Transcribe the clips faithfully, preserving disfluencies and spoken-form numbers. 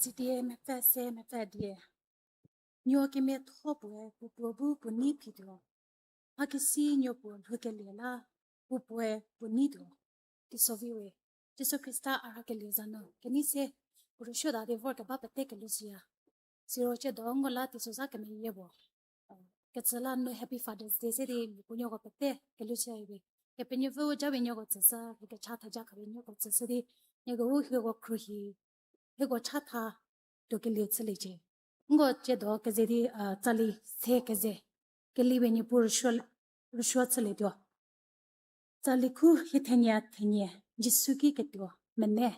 Sidie mepfü se mepfü die. Nuo kemiatho puoe puo puo bu puo nei phituo. Mhakesi nuo puo lhoukelie la puo puoe puo nei tuo. Teiso vi we, Jisu Khrista a rhakelie za nu kenei se puo rüsuo ta di vorkeba pete kelhou shüya. Siro chiedo ngu la teiso za kemeyie puo kecü la nu Happy Father's Day se di mia puo nuoko pete kelhou shüya we. Kepenuopfü u japie nuoko tsüshü, kecha theja khapie nuoko tsüshü di, nieko u hieko khruohi, hieko chatha tuokelie chüliecie. Nko chiedo keze di, a, tsali se keze, keliepie Niepuu rüsuo, rüsuo chülietuo. Tsali khu hie thenie thenie, Jisu ki ketuo mene.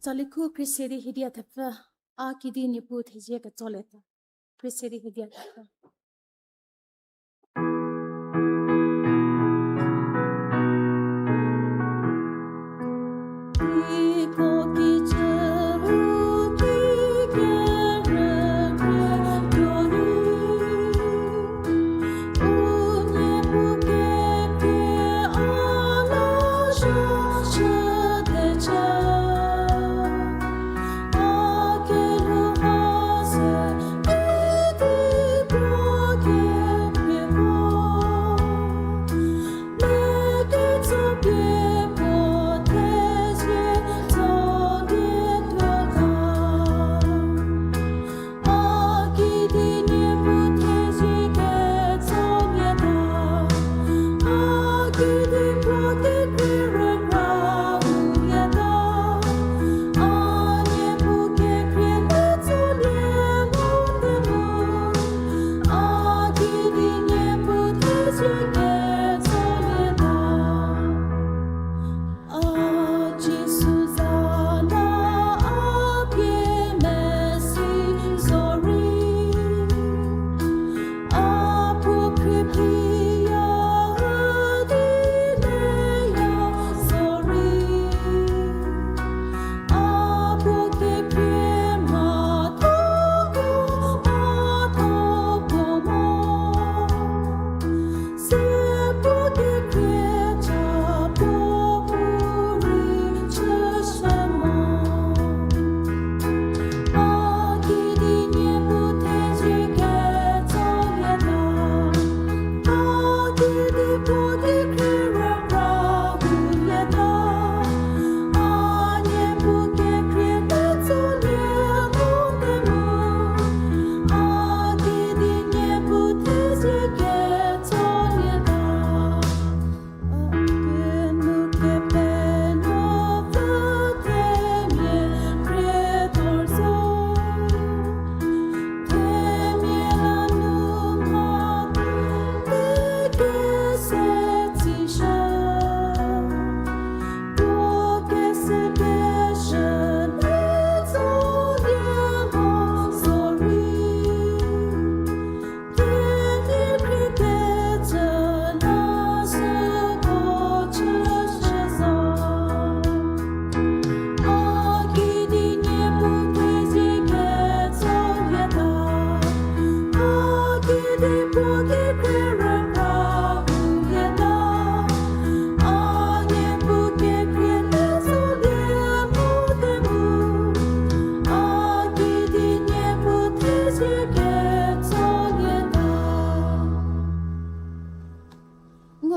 Tsali khu khriese di hiedia thepfü, a kidi Niepuu thezie ketsoleta. Khriese di hiedia thepfü.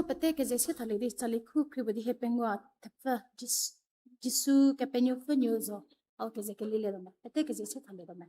Pete keze se thalie di, tsali khu khribo di hie pengou thepfü, Jis-, Jisu Kepenuopfü nuo zo, au keze kelilietuo me. Pete keze se thalietuo me.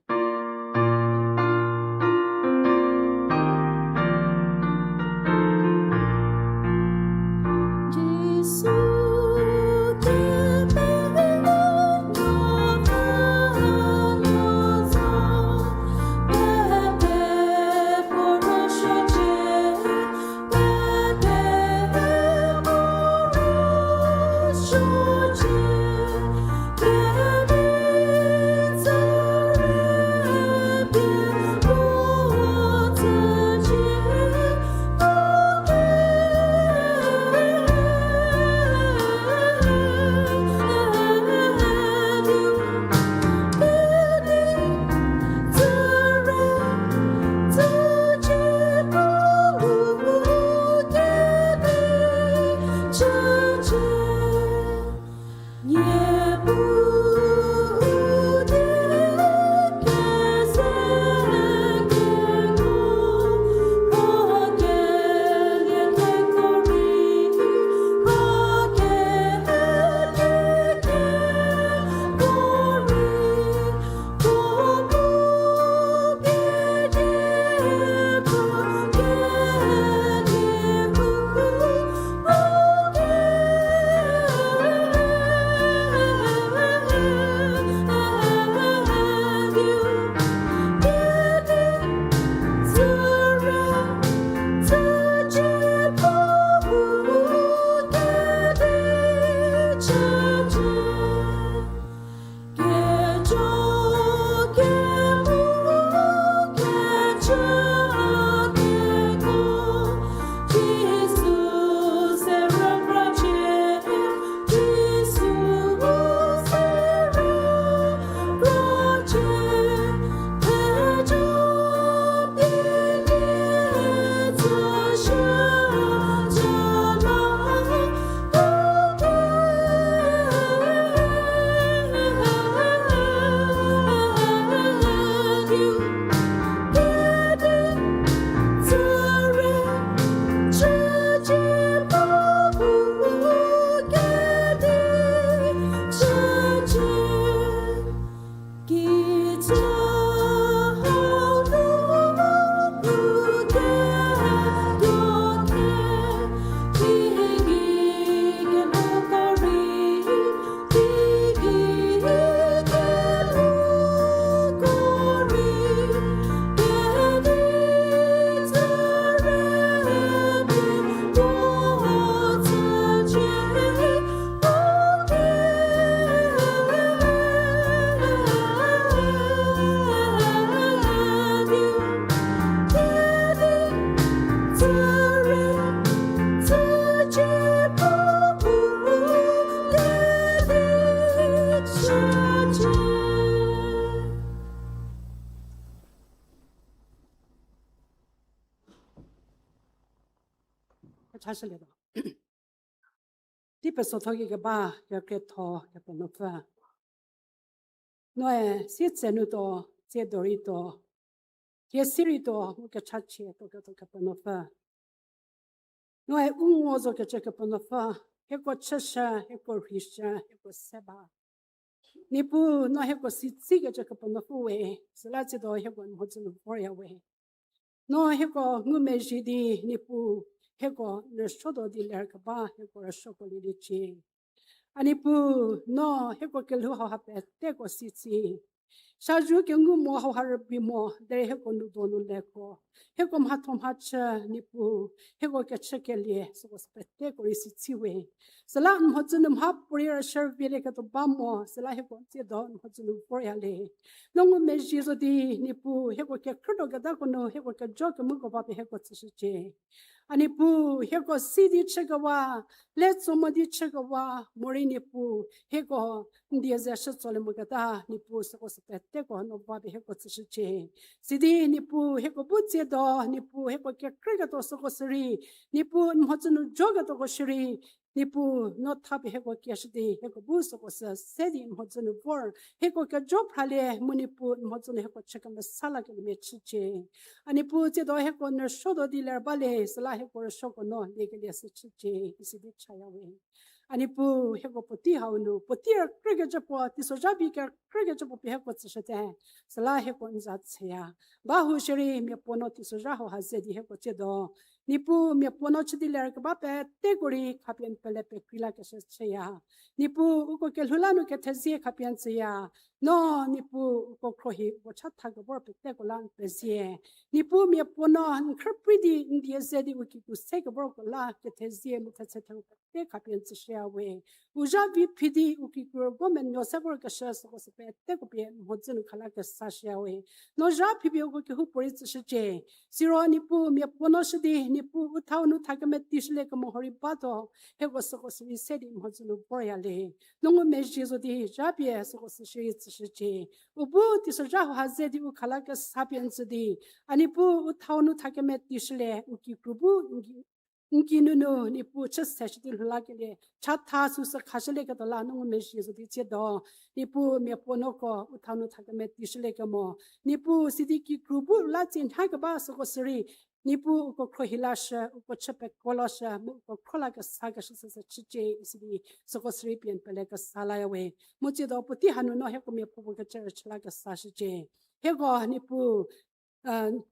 Chashülietuo. Tei pesotho ki keba, kekretho, Kepenuopfü. Noe, sietsenu tuo, tsiedo rei tuo, kiesi rei tuo, u kechachie tuo, ketuo Kepenuopfü. Noe, u ngo zo kecü Kepenuopfü, hieko chüshü, hieko rheishü, hieko se ba. Niepuu, no hieko si tsi kecü Kepenuopfü we, süla tsiedo hieko n mhodzü nu vorya we. No hieko ngumezhie di, Niepuu, hieko n rüsuotuo di ler keba, hieko rüsuoko lieliecie. A Niepuu, no hieko kelhou hauha peteko si tsi. Shazhu kengu mo hauha rübei mo, derei hieko nu donu leko. Hieko mhatho mhachü, Niepuu, hieko kechükelie, süko sü peteko rei si tsi we. Süla n mhodzü nu mhapuorei rüshü rüvielieketuo ba mo, süla hieko tsiedo n mhodzü nu vorya le. No ngumezhie zo di, Niepuu, hieko kekhruotuo ketako nu, hieko kejo kemuko ba pie hieko tsüshücie. A Niepuu, hieko si di chükewa, letso mo di chükewa, morei Niepuu, hieko n die ze shütsolie moketa, Niepuu süko sü peteko no ba pie hieko tsüshücie. Sidi Niepuu, hieko bu tsiedo, Niepuu, hieko kekhruohiketuo süko sürei, Niepuu n mhodzü nu joketuoko shürei, Niepuu, no thapie hieko kieshü di, hieko bu süko sü se di n mhodzü nu vor. Hieko kejo phralie mu Niepuu n mhodzü nu hieko chü kemesa lakelie mia chücie. A Niepuu, tsiedo hieko n rüsuotuo di ler balie, süla hieko rüsuoko no liekelie sü chücie, isi di chaya we. A Niepuu, hieko puotei hau nu, puotei rükrükecü puo, teisozha vi kerükrükecü puo pie hieko tsüshüte. Süla hieko n za tsheya. Ba hu shierei miapuo no teisozha hauha ze di hieko tsiedo. Niepuu, miapuo no chü di ler keba peteko rei khapie n pele pekrei lakeshü chüya. Niepuu, uko kelhou la nu kethezie khapie n tsüya. No, Niepuu, uko khruohi uko chatha kevor peteko la n pezie. Niepuu, miapuo no n khrüprei di n die ze di u kikru se kevorko la kethezie mu thetse theu pete khapie n tsüshüya we. U zha vi phi di u kikru rüguo menuo se vorkeshü süko sü peteko pie n mhodzü nu khalakesa shüya we. No zha phipie uko kehoupuorei tsüshücie. Siro Niepuu, miapuo no shü di Niepuu u thau nu tha kemeti shülie kemo ho rei batuo. Hieko süko sü rei se di n mhodzü nu vorya le. No ngumezhie zo di zha pie süko sü shierei tsüshücie. U bu teisozha hauha ze di u khalakesa pie n tsü di. A Niepuu, u thau nu tha kemeti shülie u kikru bu n ki n ki nunu Niepuu chü se shü di lhou lakelie chatha süsü khashülieketuo la no ngumezhie zo di tsiedo. Niepuu, miapuo noko u thau nu tha kemeti shülie kemo. Niepuu, sidi kikru bu la tsie nha keba süko sü rei Niepuu, uko khruohi lashü, uko chü pekuo lashü mu uko khro lakesakeshü süsü chücie, isi di süko sü rei pie n pele kesa laya we. Mu tsiedo puotei hanu no hieko miapuo puo kecü rüchü lakesa shücie. Hieko Niepuu,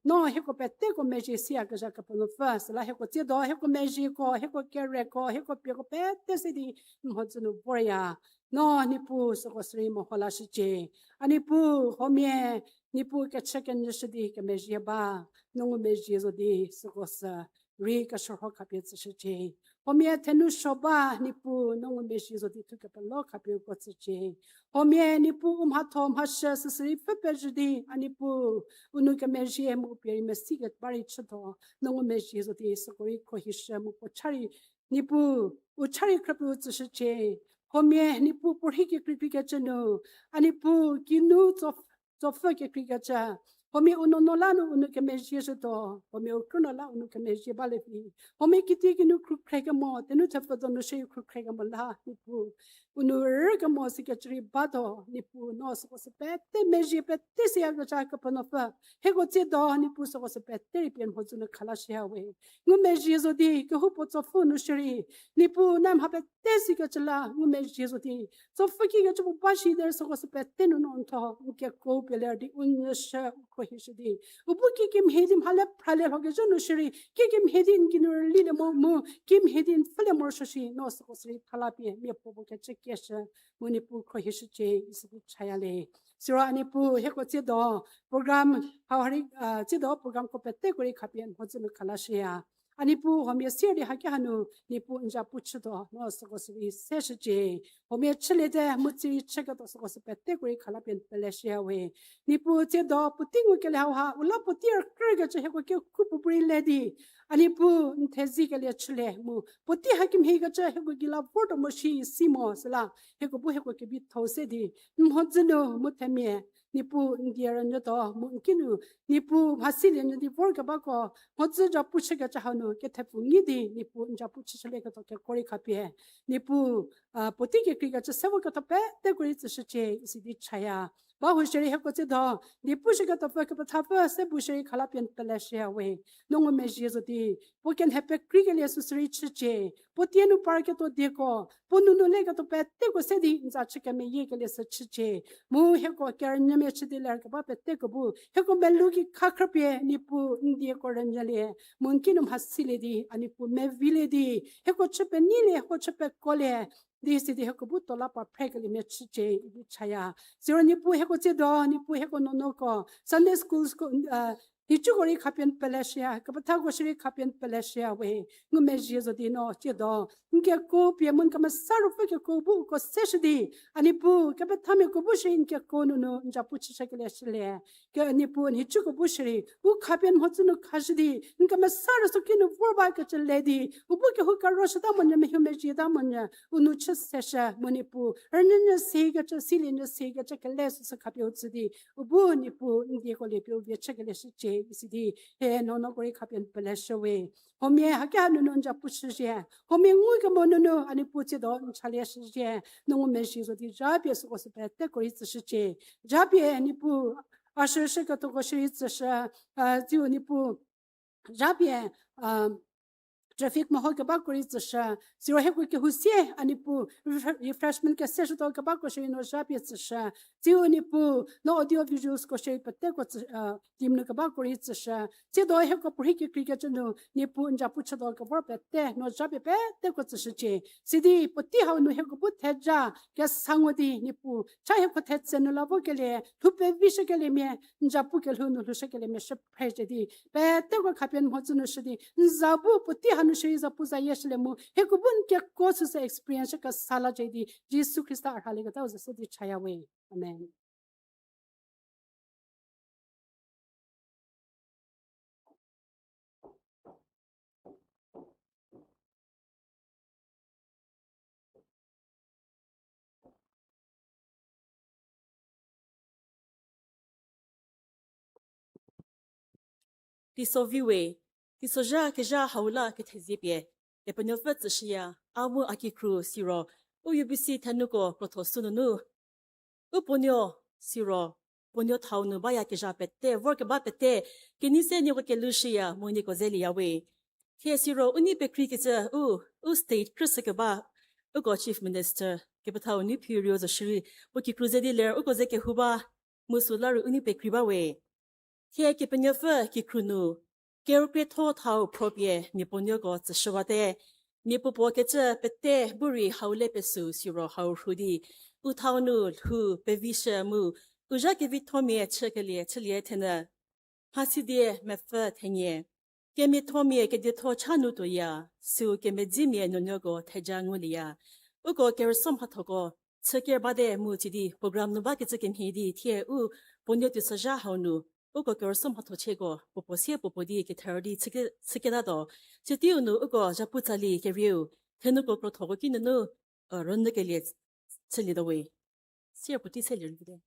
no hieko peteko mezhie siyakezha Kepenuopfü, süla hieko tsiedo, hieko mezhieko, hieko kereko, hieko pieko pete se di n mhodzü nu vorya. No Niepuu, süko sü rei meho lashücie. A Niepuu, huomia Niepuu kechü kenyüshü di kemezhie ba, no ngumezhie zo di süko sü rei keshürho khapie tsüshücie. Huomia thenu suo ba, Niepuu, no ngumezhie zo di thu kepelo khapie uko tsücie. Huomia Niepuu u mhatho mhashü süsü rei pfü pezhü di, a Niepuu, u nou kemezhie mu u pie rei mesi keba rei chütuo, no ngumezhie zo di süko rei khruohishü mu puo cha rei, Niepuu, u cha rei khrüpie u tsüshücie. Huomia Niepuu puorhi kekreikreikecü nu, a Niepuu kinu tso tsopfü kekreikecü. Huomia u nuonuo la nu u nou kemezhie shütuo, huomia u krünuo la u nou kemezhie balie vi. Huomia kitiekinu khrükhrekemo, tenu thepfü donu shie khrükhrekemo la, Niepuu. U nou rükemo sikecü rei batuo, Niepuu, no süko sü pete mezhie pete siyakezha Kepenuopfü. Hieko tsiedo, Niepuu, süko sü pete rei pie n mhodzü nu khalashüya we. Ngumezhie zo di, kehoupuo tsopfü nu shierei. Niepuu, no mha pete sikecü la, ngumezhie zo di. Tsopfü kikecü puo ba shi derei süko sü pete nu no n tho, n kekuo pie ler di, u nyüshü, u khruohishü di. U bu kikemhie di mha le phralie lhokezhü nu shierei, kikemhie di n ki nu rülilie mo mu, kimhie di n pfhülie morosuo shi, no süko sü rei thala pie, miapuo puo kecü kieshü, mu Niepuu khruohishücie, isi di chaya le. Siro a Niepuu, hieko tsiedo, program, hau hari, tsiedo programko peteko rei khapie n mhodzü nu khalashüya. A Niepuu, huomia sier di haki hanu, Niepuu n za pu chütuo, no süko sü rei seshücie. Huomia chüliete, mu tsirei chüketuo süko sü peteko rei khala pie n peleshüya we. Niepuu tsiedo, puotei ngukelie hauha, u la puotei rükrükecü hieko kekhu puo bu rei le di. A Niepuu, n thezikelie chülie mu, puotei hakemhiekecü hieko gei la vortuo mo shi si mo, süla, hieko bu hieko kevitho-u se di. N mhodzü nu, mu themia, Niepuu n die rünyütuo, mu n kinu, Niepuu mhasilie nyü di vorkebako, mhodzü za pu chükecü hanu, kethepfu ngi di, Niepuu n za pu chüshülieketuo kekuo rei khapie. Niepuu, puotei kekreikecü se voketho peteko rei tsüshücie, isi di chaya. Ba hu shierei hieko tsiedo, di pushüketuopfü kepethapfü se bu shierei khala pie n peleshüya we. No ngumezhie zo di, puo kenhe pekreikelie süsü rei chücie. Puo tie nu parketuo dieko, puo nunu leketuo peteko se di n za chü kemeyiekelie sü chücie. Mu hieko kerünyümia chü di ler keba peteko bu, hieko melou ki khakhrüpie Niepuu n dieko rünyülie. Mu n kinu mhasilie di, a Niepuu mevilie di, hieko chü penyilie, hieko chü pekuolie. Di sidi hieko bu tuo la pa phrekeliemia chücie, idi chaya. Siro Niepuu hieko tsiedo, Niepuu hieko nuonuoko, Sunday schools ko, nhicuko rei khapie n peleshüya, kepethako shierei khapie n peleshüya we, ngumezhie zo di no tsiedo. N kekuo pie mu n kemesa ruopfü kekuo bu uko seshü di, a Niepuu, kepethamiako bu shierei n kekuo nunu n za pu chüshükelie shülie. Ke Niepuu nhicuko bu shierei, u khapie n mhodzü nu khashü di, n kemesa rüsuoki nu vor bakecü le di, u bu kehou karo shüta monyü, mehou mezhieta monyü, u nou chü seshü, mu Niepuu, rünyünyü sikecü, silienyü sikecü kele süsü khapie u tsü di, u bu Niepuu n dieko lie pie u vie chükelie shücie. Sidi, he, no, no, kori khapie n peleshü we. Huomia, haki ha nunu n ja pu shüzhie. Huomia ngukemo nunu, a Niepuu tsiedo n chalie shüzhie. No ngumezhie zo di, japie süko sü pete kori tsüshücie. Japie, Niepuu, a shüshü ketoko shürei tsüshü, a, tsiu Niepuu, japie, a, traffic meho kebako rei tsüshü, siro hieko kehou sie a Niepuu, refre-, refreshment kese shütuo kebako shürei no japie tsüshü, tsiu Niepuu, no audio visuals ko shürei peteko tsü, a, team nu kebako rei tsüshü, tsiedo hieko puorhi kekreikecü nu, Niepuu n ja pu chütuo kevor pete, no japie peteko tsüshücie. Sidi puotei hau nu hieko bu theja kesa ngu di Niepuu, cha hieko thetse nu la vokelie, lhou pevishükeliemia, n ja pu kelhou nu lhoushükeliemia shüphrecie di, peteko khapie n mhodzü nu shü di, n za bu puotei hanu shürei za pu zayie shülie mu, hieko bu n kekuo süsü experience shü kesa lacie di, Jisu Khrista a rhalieketau za se di chaya we. Amen. Teiso vi we, teisozha kezha hau la kethezie pie, Kepenuopfü tsüshüya, a mu a kikru siro, u U B C thenuko krotho sü nunu, u puonuo siro, puonuo thau nu bayakezha pete, vorkeba pete, kenei se nieko kelhou shüya mu nieko zelieya we. Thie siro u nei pekreikecü u, u state krüshükeba, uko Chief Minister, kepethau Neiphiu Rio zo shierei, puo kikru ze di ler, uko ze kehou ba, mu süla rei u nei pekrei ba we. Thie Kepenuopfü kikru nu, kerükrietho thau phropie mia puonuoko tsüshüwate, mia puopuo kecü pete bu rei hau le pesü siro hau rhu di, u thau nu lhou pevishü mu, u zha kevithomia chükelie chülie thenü, mhasidie mepfü thenie, kemiathomia kedietho cha nu tuoya, süu kemedzimia nuonuoko theja ngulieya. Uko kerüsuo mhathoko chüker bate mu tsidi program nu bakecü kemhie di thie u puonuo teisozha hau nu, uko kerüsuo mhatho chieko puopuo sie puopuo di kether di chüke-, chüketatuo. Siteiu nu uko zhapu tsali kerieu, thenuko krothoko ki nunu, rünyükelie chülietuo we. Siro puotei selie rünyüte.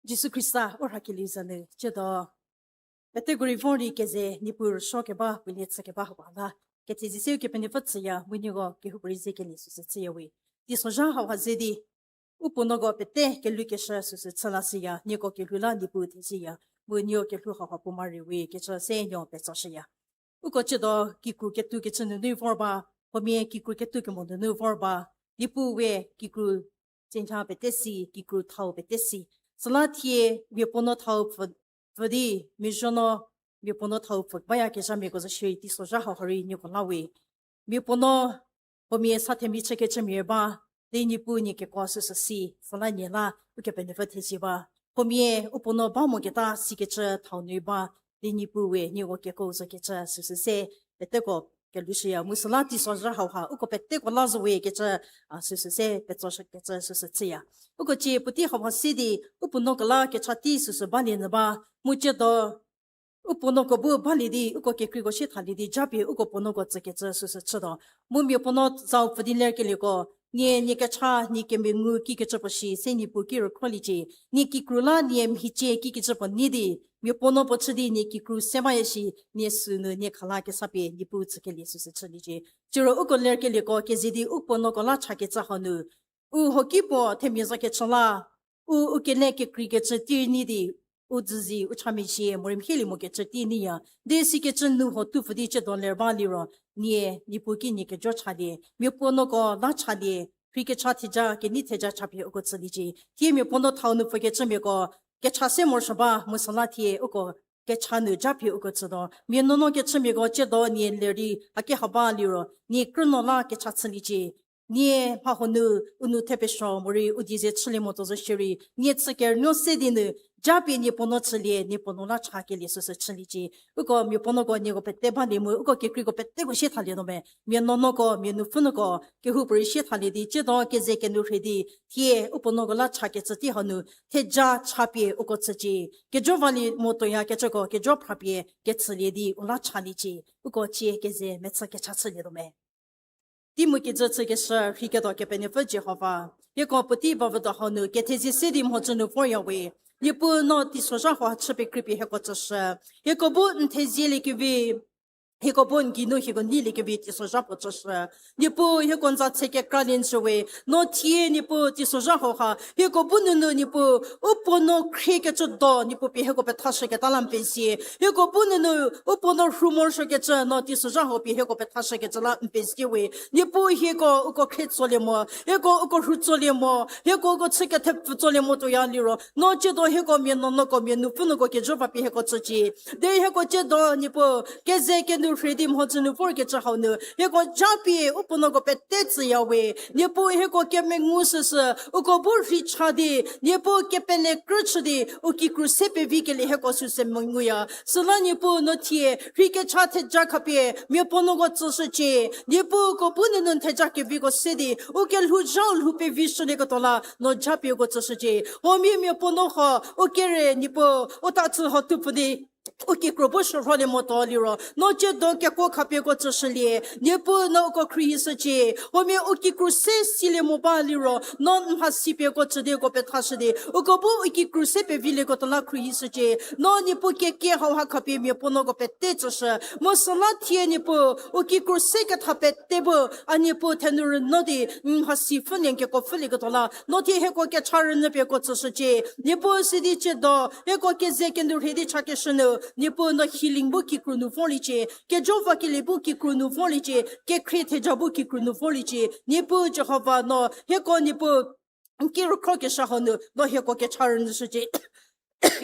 Jisu Khrista u rhakelieu za nu, tsiedo peteko rei vor di keze Niepuu rüsuo keba, pulie chü keba hauha la, kethezie seu Kepenuopfü tsüya, mu nieko kehoupuorei ze kelie süsü chüya we. Teisozha hauha ze di, u puo nuoko pete kelhukeshü süsü chü la shüya, nieko kelhou la Niepuu thezieya, mu nieko kelhou hauha puo ma rei we kecü se nieko petso shüya. Uko tsiedo kikru ketuo kecü nunu vor ba, huomia kikru ketuo kemo nunu vor ba, Niepuu we kikru tsenha pete si, kikru thau pete si. Süla thie miapuo nuo thau pfü, pfü di, mia zuonuo miapuo nuo thau pfü bayakezhamiako zo shierei teisozha hauha rei nieko la we. Miapuo nuo huomia sa themia chükecümia ba, di Niepuu nie kekuo süsü si, süla nie la Ukepenuopfü thezie ba. Huomia u puo nuo ba moketa sikecü thau nu ba, di Niepuu we nieko kekuo zokecü süsü se peteko kelhou shüya, mu süla teisozha hauha uko peteko la zo we kecü, a, süsü se petso shükecü süsü chüya. Uko cie puotei hauha se di, u puo nuoko la kecha tei süsü balie nyü ba, mu tsiedo u puo nuoko bu balie di, uko kekreiko sie thalie di, japie uko puo nuoko tsükecü süsü chütuo. Mu miapuo nuo zau pfü di lerkelieko, nie, nie kecha, nie kemengu kikecü puo shi se Niepuu ki rükholiecie. Nie kikru la nie mhicie kikecü puo nei di, miapuo nuo puo chü di nie kikru se baya shi, nie sünu nie khala kesa pie Niepuu tsükelie süsü chüliecie. Siro uko lerkelieko keze di u puo nuoko la chakecü hau nu, u hoki puo themia zokecü la, u, u kele kekreikecü tei nei di, u dzüzie, u chamezhie, morei mhielie mokecü tei neiya. Di sikecü nu ho tuo pfü di tsiedo ler ba liro, nie, Niepuu ki nie kejo chalie, miapuo nuoko la chalie, rhei kecha theja, kenei theja chapie uko tsüliecie. Thie miapuo nuo thau nu pfükecümiako, kecha se morosuo ba, mu süla thie uko kecha nu japie uko tsütuo. Mia nuonuo kechümiako tsiedo nie ler di haki ha ba liro, nie krünuo la kecha chüliecie. Nie mha huo nu, u nou thepesuo morei u die ze chülie motuo zo shierei, nie chükerünuo se di nu, japie nie puo nuo chülie, nie puo nuo la chakelie süsü chüliecie. Uko miapuo nuoko nieko pete balie mu, uko kekreiko peteko sie thalietuo me. Mia nuonuoko, mia nupfhünuoko, kehoupuorei sie thalie di, tsiedo keze kenu rhei di, thie u puo nuoko la chakecü tei hau nu, theja chapie uko tsücie. Kejo valie motuoyakecüko, kejo phrapie kechülie di u la chaliecie. Uko cie keze mechü kecha chülietuo me. Tei mu kijü chükeshü rheiketuo Kepenuopfü Jihova, hieko puotei bavüdo hau nu kethezie se di mhodzü nu vorya we. Niepuu no teisozha hauha chü pekreipie hieko tsüshü. Hieko bu n thezielie kevi, hieko bu n geinu hieko neiliekevi teisozha puo tsüshü. Niepuu hieko n za tse kekralie njü we. No thie Niepuu teisozha hauha hieko bu nunu Niepuu u puo nuo khriekecü do Niepuu pie hieko pethashüketa la n pezie. Hieko bu nunu u puo nuo rhu morosuokecü no teisozha hau pie hieko pethashükecü la n pezie we. Niepuu hieko uko khrie tsolie mo, hieko uko rhu tsolie mo, hieko uko chü kethepfü tsolie motuoya liro, no tsiedo hieko mia nuonuoko mia nupfhünuoko kejo va pie hieko tsücie. Derei hieko tsiedo Niepuu keze kenu rhei di mhodzü nu vorkecü hau nu, hieko japie u puo nuoko pete tsüya we. Niepuu hieko kemengu süsü, uko bu rhei cha di, Niepuu kepele krü chü di, u kikru se pevikelie hieko süsü menguya. Süla Niepuu no thie, rhei kecha theja khapie, mia puo nuoko tsüshücie. Niepuu uko bu nunu n theja keviko se di, u kelhouzhau lhou pevishülieketuo la, no japie uko tsüshücie. Huomia mia puo nuo ho, u kere Niepuu, u tatsü ho tuo pfü di, u kikru bu shürholie motuo liro, no tsiedo kekuo khapie uko tsüshülie, Niepuu no uko khruohishücie, huomia u kikru se silie mo ba liro, no n mhasi pie uko tsü di uko pethashü di, uko bu u kikru se pevilieketuo la khruohishücie, no Niepuu kekie hauha khapie mia puo nuoko pete tsüshü, mu süla thie Niepuu, u kikru se ketha pete bu, a Niepuu thenu rünyü di, n mhasi pfhülie n kekuo pfhülieketuo la, no thie hieko kecha rünyü pie uko tsüshücie, Niepuu sidi tsiedo, hieko keze kenu rhei di chakeshü nu, Niepuu no healing bu kikru nu vorliecie, kejo vakelie bu kikru nu vorliecie, kekhrie theja bu kikru nu vorliecie, Niepuu Jihova no, hieko Niepuu, n ki rükhrokeshü hau nu, no hieko kecha rünyüshücie.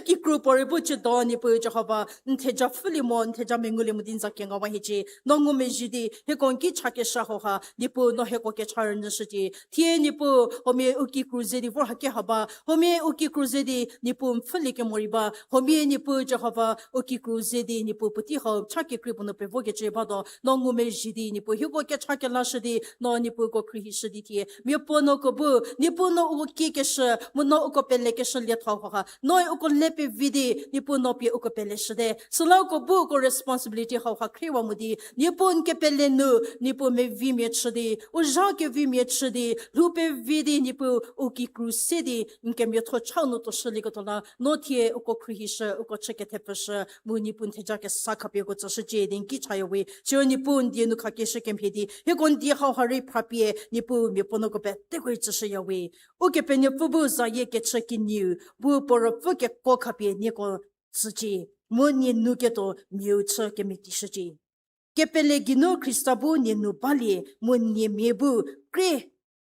Kikru puorei bu tsiedo Niepuu Jihova, n theja pfhülie mo, n theja mengulie mo di n za kengawa hiecie, no ngumezhie di, hieko n ki chakeshü hauha, Niepuu no hieko kecha rünyüshücie. Thie Niepuu, huomia u kikru ze di vor haki ha ba, huomia u kikru ze di, Niepuu n pfhülie kemo rei ba, huomia Niepuu Jihova, u kikru ze di, Niepuu puotei hau cha kekrei puo nu pevokecü batuo, no ngumezhie di, Niepuu hieko kecha kelashü di, no Niepuu uko khruohishü di thie, mia puo nuoko bu, Niepuu no uko kiekeshü, mu no uko pelekeshü liethau hauha, no u uko le pevi di, Niepuu no pie uko peleshüte. Süla uko bu uko responsibility hauha khriewa mo di, Niepuu n kepele nu, Niepuu mevimia chü di, u zha kevimia chü di, lhou pevi di, Niepuu u kikru se di, n kemiatho chau nu tuoshülieketuo la, no thie uko khruohishü, uko chü kethepfüshü, mu Niepuu n theja kesa khapie uko tsüshücie di n ki chaya we. Siro Niepuu n die nu khakeshü kemhie di, hieko n die hauha rei phrapie, Niepuu miapuo nuko peteko rei tsüshüya we. Ukepenuopfü bu zayie kechü kenieu, bu puo ruopfü keko khapie nieko tsücie, mu nie nu ketuo miau chü kemetishücie. Kepele geinu Khrista bu nie nu balie, mu nie mia bu krie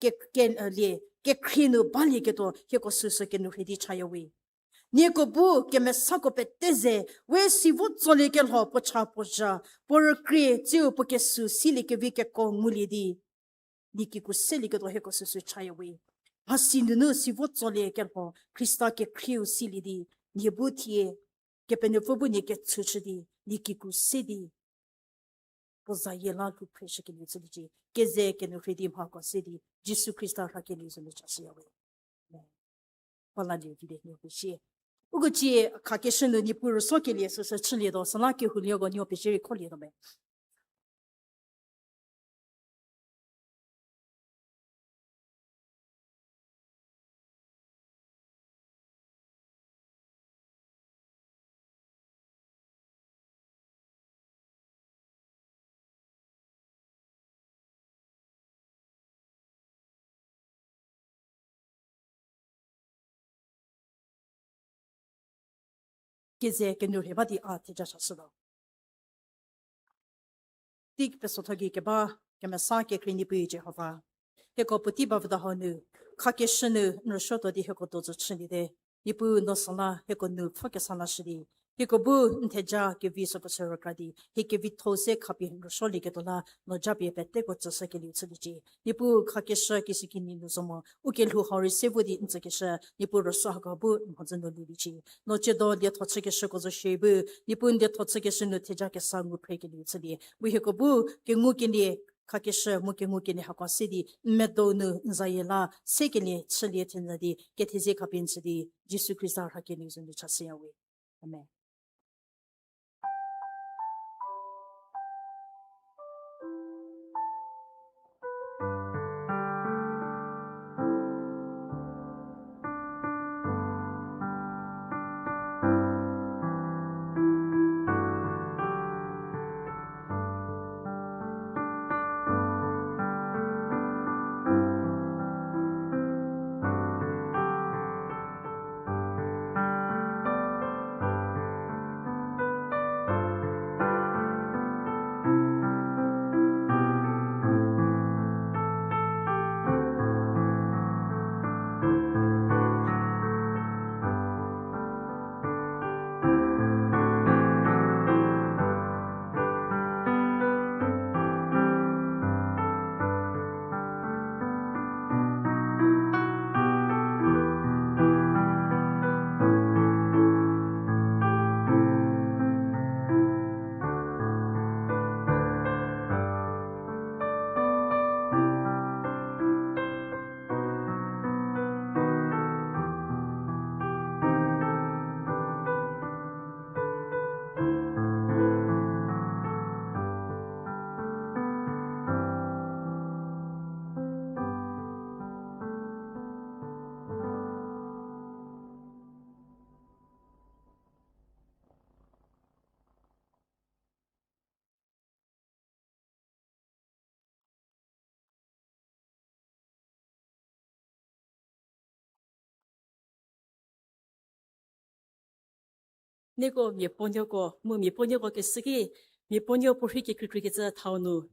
ke, ke, lie, kekhrie nu balieketuo hieko süsü kenourhei di chaya we. Nieko bu kemesako pete ze, we si vo tsoliekelho puo cha puo zha, puo rükrie tsiu puo kesü siliekevi keko ngulie di, nie kikru selieketuo hieko süsü chaya we. Mhasi nunu si vo tsoliekelho Khrista kekhrieu silie di, nie bu thie, Kepenuopfü bu nie kechü chü di, nie kikru se di, puo zayie la lhou phreshükelieu chüliecie, keze kenourhei di mhako se di, Jisu Khrista rhakelieu zo nu chashüya we. Amen. Puo la lie vite nuo pesie. Uko cie khakeshü nu Niepuu rüsuokelie süsü chülietuo, süla kehoulieko nuo pesie rei kholietuo me. Keze kenourhei ba di a theja chashütuo. Tei pesotho gei keba kemesa kekhrie Niepuu Jihova, hieko puotei ba vüda hau nu, khakeshü nu n rüsuotuo di hieko dozü chüliete. Niepuu no süla hieko nu pfhükesa lashü di, hieko bu n theja kevi süko sü rükra di, hie kevitho se khapie n rüsuolieketuo la no japie peteko tsüshükelieu chüliecie. Niepuu khakeshü kishükinyi nu zo mo, u kelhou hau rei se vo di n tsükeshü, Niepuu rüsuo hako bu n mhodzü nu liliecie. No tsiedo lietho chükeshüko zo shie bu, Niepuu n lietho chükeshü nu theja kesa ngu phrekelieu chülie. Mu hieko bu kengukelie khakeshü mu kengukelie hako se di, n medo nu n zayie la sekelie chülie thenyü di, kethezie khapie n tsü di, Jisu Khrista rhakelieu zo nu chashüya we. Amen. Nieko mia puonuoko, mu mia puonuoko keshüki, mia puonuo puorhi kekreikreikecü thau nu,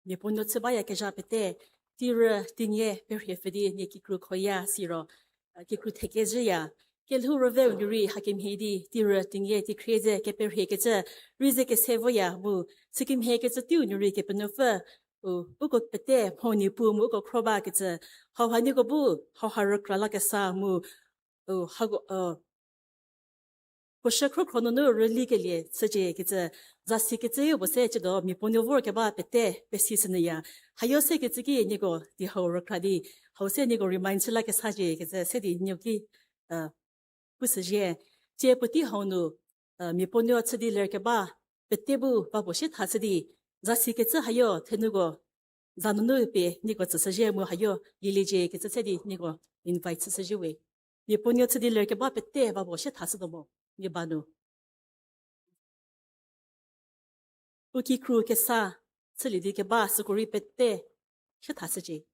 mia puonuo chü bayakezha pete, teirü tingie perhie pfü di nie kikru khoya siro, kikru thekezhüya. Kelhou rüveu nu rei hakemhie di, teirü tingie teikhrie ze keperhiekecü, rei ze kese voya mu, sükemhiekecü teiu nu rei Kepenuopfü, u, uko pete mho Niepuu mu uko khro bakecü, hauha nieko bu, hauha rükra lakesa mu, u, hako, u, puo shü khrokhro nunu rülikelie chüciekecü, zasikecüu puo se ciedo mia puonuo vorkeba pete pesishünyüya. Hayo sekecü ki nieko di hau rükra di, hau se nieko remind chü lakesaciekecü se di nieko ki, u, Süzhie, tsie puotei hau nu, mia puonuo chü di lerkeba, pete bu va puo sie tha chü di, za sikecü hayo, thenuko, za nunu pie nieko tsüshüzhie mu hayo, lieliecie kecü se di nieko invite chüshüzhie we. Mia puonuo chü di lerkeba pete va puo sie tha chütuo mo, mia ba nu. U kikru kesa chülie di keba süko rei pete sie tha chücie.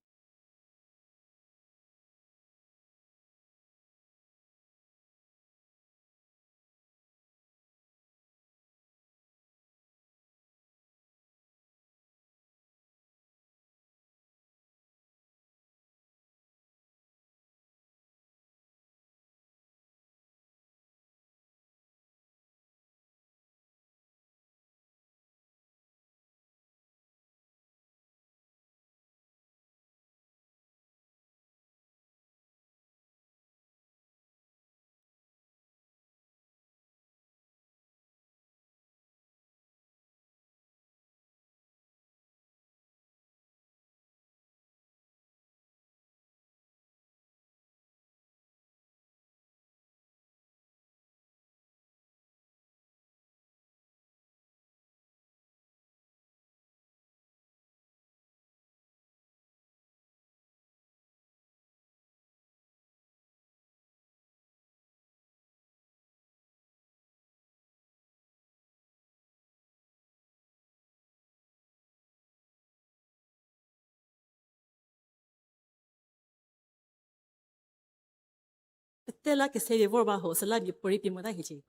Pete la kese di vor ba ho, süla mia puorei pie mota hiecie.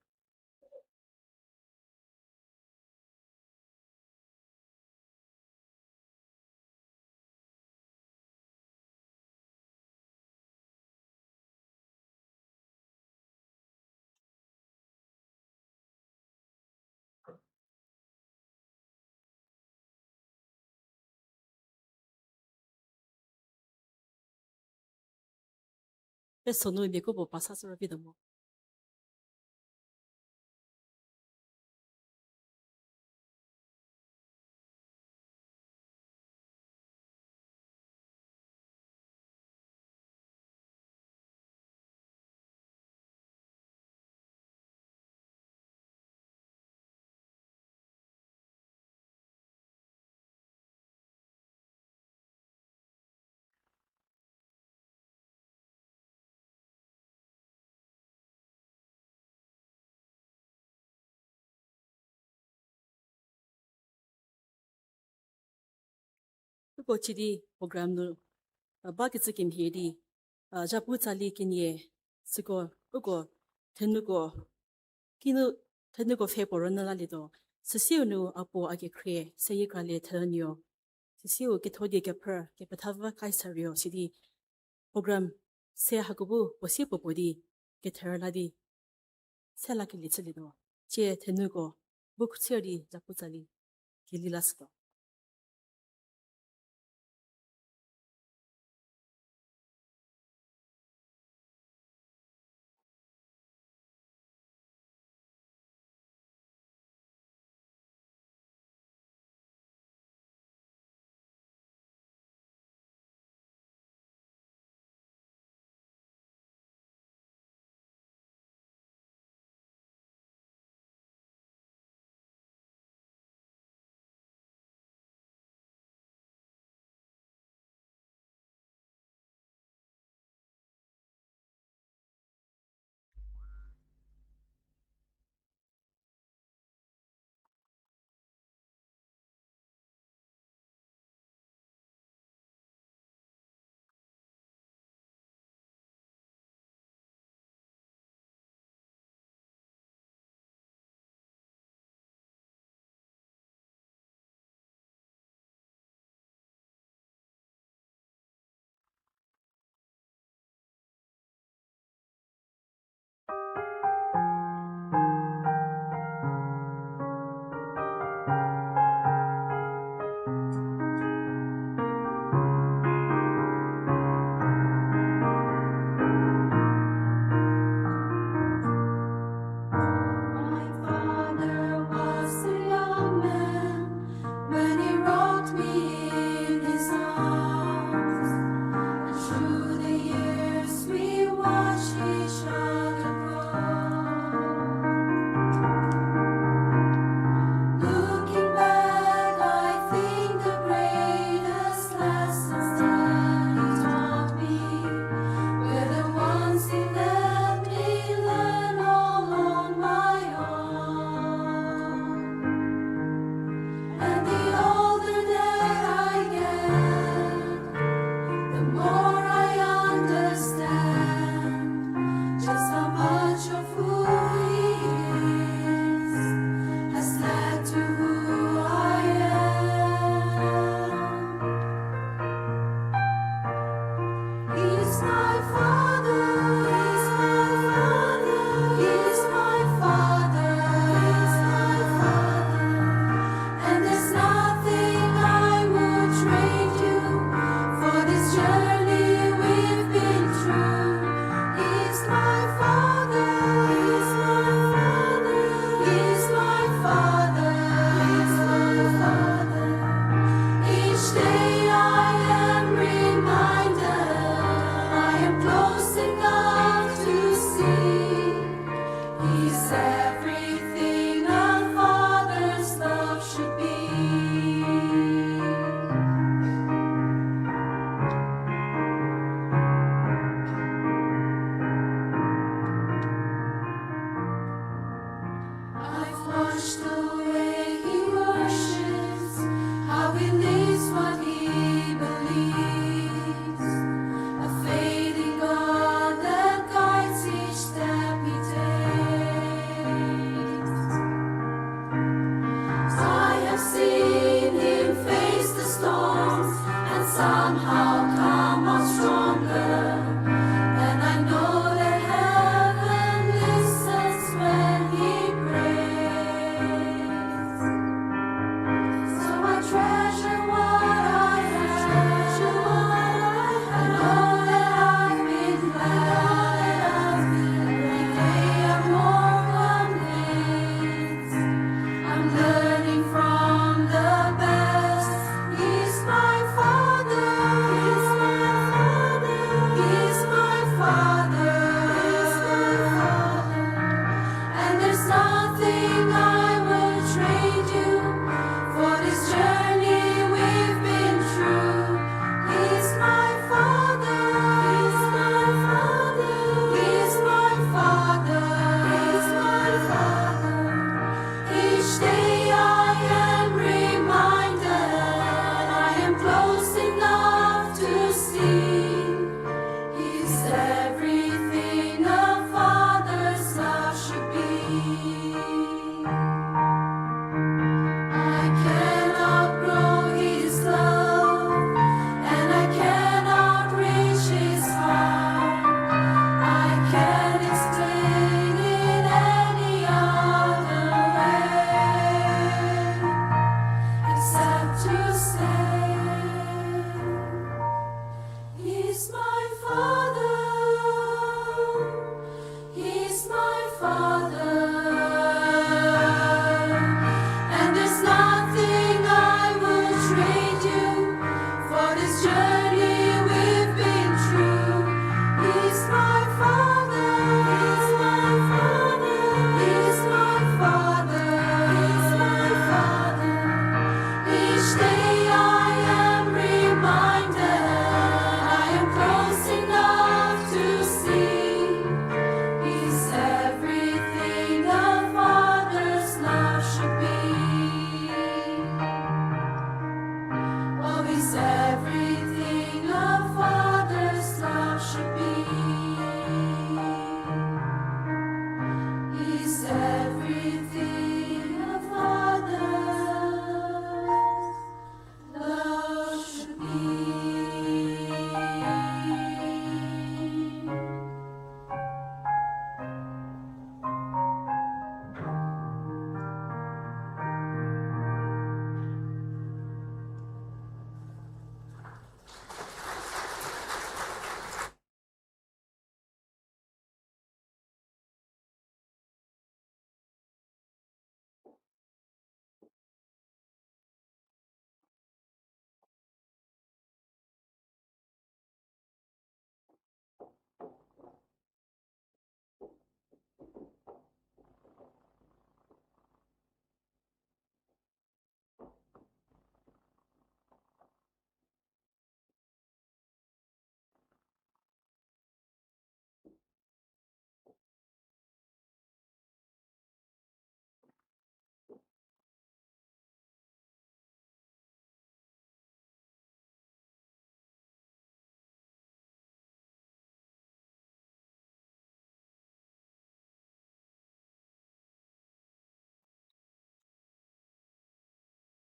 Pesonu miako puo pasa sü rüvi do mo. Uko chidi program nu, a, bakecü kemhie di, a, zhapu tsali kenie, süko, uko, thenuko, kinu, thenuko pfhe puo rünyü lalietuo, süsiu nu a puo a kekhrie, seyie kralie thenuo, süsiu kethodie kephrü, kepethava Kaisario, sidi, program se hako bu puo sie puo puo di, ketherü la di, se lakelie chülietuo, tsie thenuko, bu khutsür di zhapu tsali, keli lashütuo.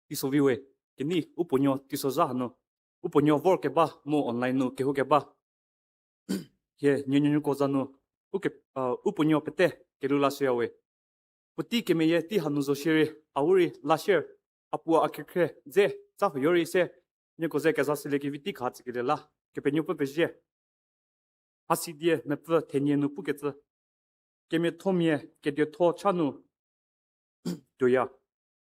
teiso vi we, kenei u puonuo teiso zha hanu, u puonuo vor keba mu online nu kehou keba. Hie nuonuoko za nu, u ke, uh, u puonuo pete kelhou la shüya we. Puotei kemeyie tei hanu zo shierei, a u rei la shie, a puo a kekhrie dze tsa huoyo rei se, nieko ze keza sülie kevi tei kha tsükelie la, Kepenuopfü pezie. Hasidie mepfü thenie nu pukecü, kemiathomia kedietho cha nu tuoya,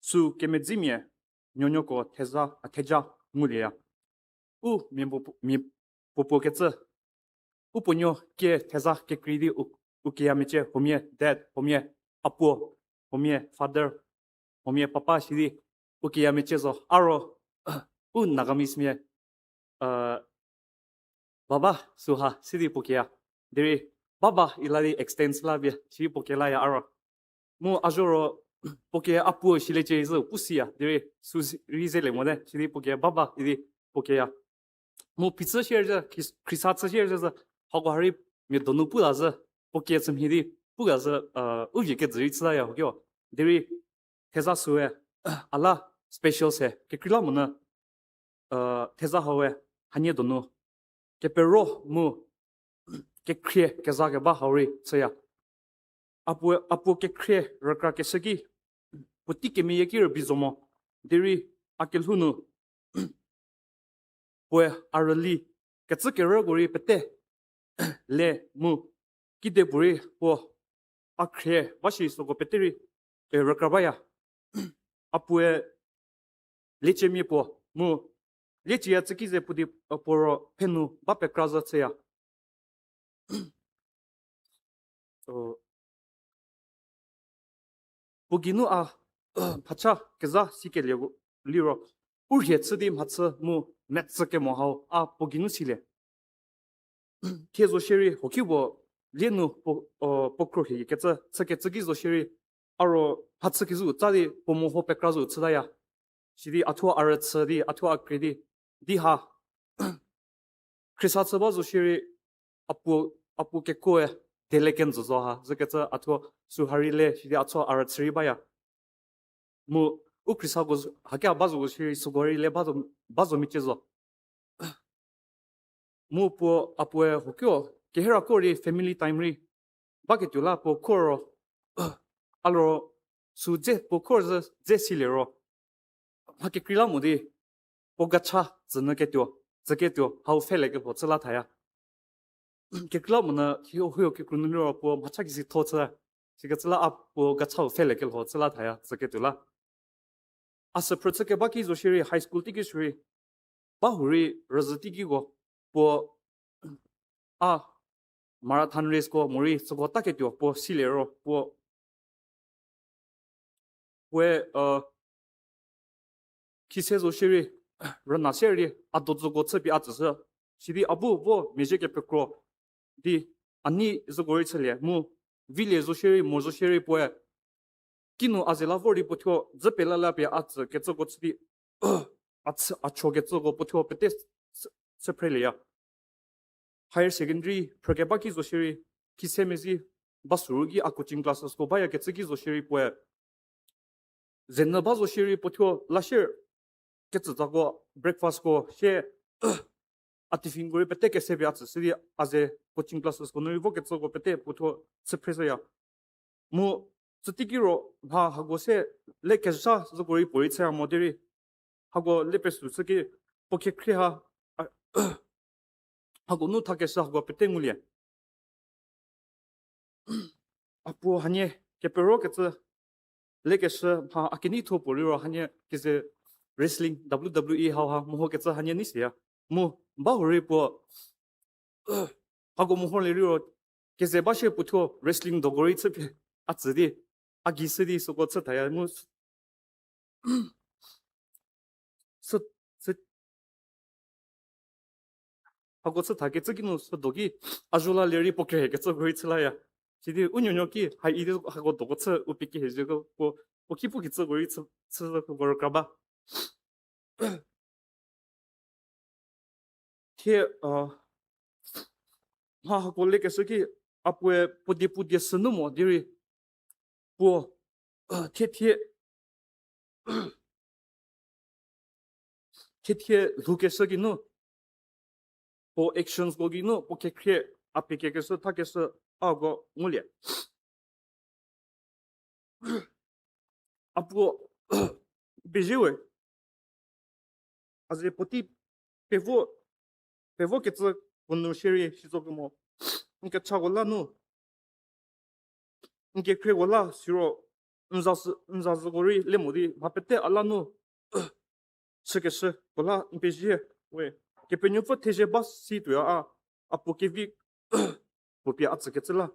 sü kemedzimia nuonuoko theza, a theja ngulieya. U mia puo, mia puo puo kecü, u puonuo kie theza kekrei di u, u kiya mecie, huomia dad, huomia apuo, huomia father, huomia papa sidi u kiya mecie zo. Aro u Nagamese mia, uh, baba süha sidi puo kiya. Derei baba ila di extend la pie sidi puo kiya laya aro. Mu a zoro puo kie a puo shiliecie zü pu siya, derei sü rei zelie mote, sidi puo kie baba idi puo kieya. Mu phichü shie zü, Khris-, Khrista chü shie zü, hako ha rei mia donu pu la zü, puo kie chümhie di pu la zü, uh, u vie kejü rei chü laya ho kio. Derei theza süe, a la special se, kekreilamonyü, uh, theza hau we hanie donu kepero mu kekhrie keza keba hau rei chüya. A puo, a puo kekhrie rükrakeshü ki, puotei kemeyie ki rübei zo mo, derei a kelhou nu puoe a rüli kecü kerüko rei pete le mu kidepuorei puo a khrie ba shi süko pete rei, e, rükra baya. A puoe lieciemia puo mu liecieya tsü ki ze puo di, e, puo ro phenu ba pekra zhü chüya. Puo geinu a mhacha keza sikelie liro, u rhie chü di mhachü mu metsü kemo hau a puo geinu silie. Thie zo shierei hoki puo lie nu puo, o, puo khruohi kecü chükecü ki zo shierei, a ro mhachü kezhü tsa di puo meho pekra zhü chütaya. Sidi a thuo a rüchü di, a thuo a krie di, di ha Khrista chü ba zo shierei, a puo, a puo kekoe dele kenjü zo ha zhükecü a thuo sü ha rei le, sidi a thuo a rüchü rei baya. Mu u Khristako z-, haki a ba zoko shierei süko rei le ba zo, ba zo micie zo. Mu puo a puoe hokuo, keherako rei family time rei baketuo la puo kho ro, a ro sü dze puo kho zhü dze silie ro, mha kekreilamonyü di puo gacha tsünyü ketuo, tsüketuo hau pfhelekelho chü la thaya. Kekreilamonyü huo, huo kekru nu liro puo mhacha kesi tho chü, sikecü la a puo gachau pfhelekelho chü la thaya, tsüketuo la. A sü phrü chü keba ki zo shierei high school teiki shierei, ba hurei rüzhü teikiko, puo a marathon raceko morei süko taketuo puo silie ro, puo, puoe, uh, khise zo shierei, rüna se rei a do zoko chüpie a tsüshü. Sidi a bu vo mezhie kepekro di a nei zoko rei chülie mu vilie zo shierei, mo zo shierei puoe kinu a ze la vor di puo thuo dzü pela la pie a tsü kecüko chü di, a chü, a cho kecüko puo thuo pete chü, chü phrelieya. Higher secondary phrükeba ki zo shierei, khise mezi ba suru ki a coaching classesko bayakecü ki zo shierei puoe zenyü ba zo shierei puo thuo la shie kecütsako breakfastko shie a tiffinko rei pete kese pie a tsüshü di a ze coaching classesko nu rei vokecüko pete puo thuo chü phreshüya. Mu tsüteiki ro mha hako se le kezha zoko rei puorei chüya mo derei hako le pesü chü ki puo kekhrie ha, a, hako nu thakeshü hako pete ngulie. A puo hanie keperokecü lekeshü mha a keneitho puo liro hanie keze wrestling, W W E hau ha mehokecü hanie nei siya. Mu ba hurei puo hako meholie liro keze ba shie puo thuo wrestling doko rei chüpie a tsü di a gei shü di süko chü thaya mu sü, sü, hako chü thakecü kinu südo ki a zho la lerei puo kre kecüko rei chü laya. Sidi u nuonuo ki ha idi hako doko chü u pie ki hezhüko puo, puo ki pukecüko rei chü, chü zhüko rükra ba. Thie, mha hako lekeshü ki a puoe puo die puo die sünu mo derei puo, thie thie thethie lhoukeshü geinu, puo actions ko geinu, puo kekhrie a pie kekeshü, thakeshü, ako ngulie. A puo pezie we. A ze puotei pevo, pevo kecü puo nu shierei sizokemo. N kechako la nu, n kekhrieko la siro, n za sü, n za züko rei le mo di mha pete a la nu chükeshüko la n pezie we. Kepenuopfü thezie ba si tuoya a, a puo kevi puo pie a tsükecü la.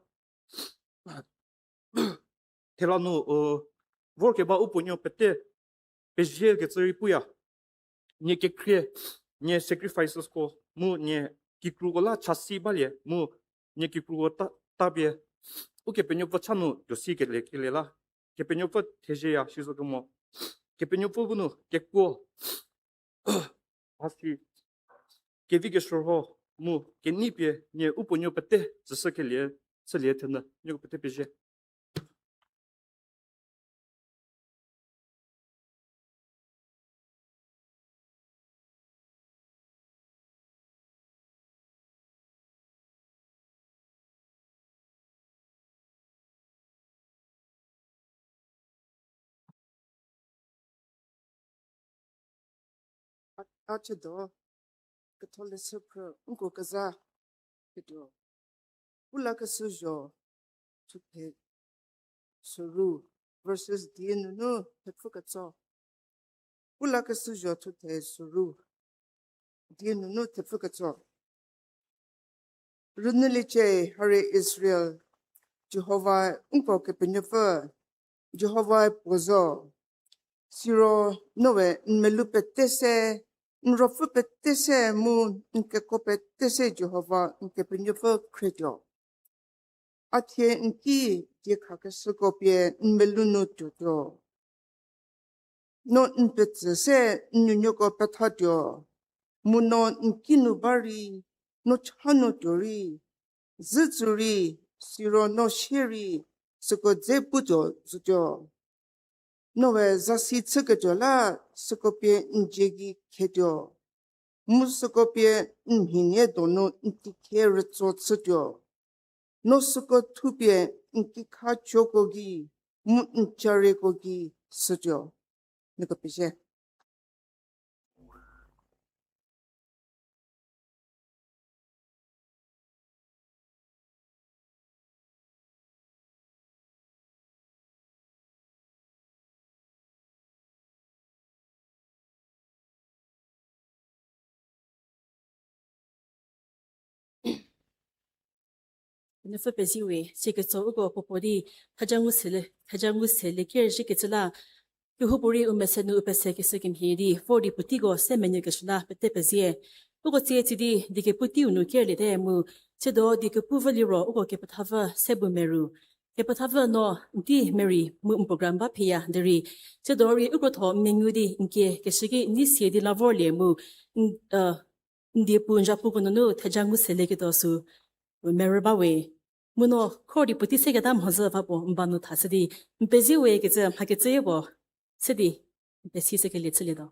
Thela nu, uh, vorkeba upuonuo pete pezie kecü rei puya. Nie kekhrie, nie sacrificesko, mu nie kikruko la chasi balie, mu nie kikruko ta, ta pie. Ukepenuopfü cha nu tuo si kelie, kelie la. Kepenuopfü thezieya sizokemo. Kepenuopfü bu nu kekuo a si kevi keshürho mu kenei pie nie upuonuo pete tsüshükelie, chülie thenü, nieko pete pezie. A, a chüdo, ketholeshü phrü nko keza, ketuo. Pu lakeshü zho, thuthe, soru, verses die nunu thepfü ketso. Pu lakeshü zho thuthe soru, die nunu thepfü ketso. Rünyüliecie, hari Israel, Jihova nko Kepenuopfü, Jihova puo zo. Siro noe n melu pete se, n ruopfü pete se mu n keko pete se Jihova n Kepenuopfü khrietuo. A thie n ki diekhakeshüko pie n melu nu tuotuo. No n petsü se n nuonuoko pethatuo, mu no n kinu ba rei, no cha nu tuo rei, zhütsu rei, siro no sie rei, süko dze putuo zotuo. Noe zasi chüketuo la, süko pie n dzie gei khetuo. Mu süko pie n mhinie donu n tikhie rütso chütuo. No süko thupie n kikha choko gei, mu n charieko gei sütuo. Nieko pezie. Nupfü pezie we, sikecü uko puopuo di theja ngu sele, theja ngu sele ker zhükecü la, kehoupuorei u mese nu u pese keshü kemhie di vor di puoteiko se menuokeshü la pete pezie. Uko tsie tsie di diekepu teiu nu kerliete mu, tsiedo diekepu vü liro uko kepethapfü se bu meru. Kepethapfü no n tei merei mu n program ba phiya derei, tsiedo rei u krotho n mengu di n kie keshü ki n nei sie di la vorlie mu, n, uh, n diepu n zapuko nunu theja ngu selieketuo sü merü ba we. Mu no khor di puotei seketa mhodzü va puo n ba nu thashü di, n pezie we kecü mhakecü yie puo se di n pesi sekelie chülietuo.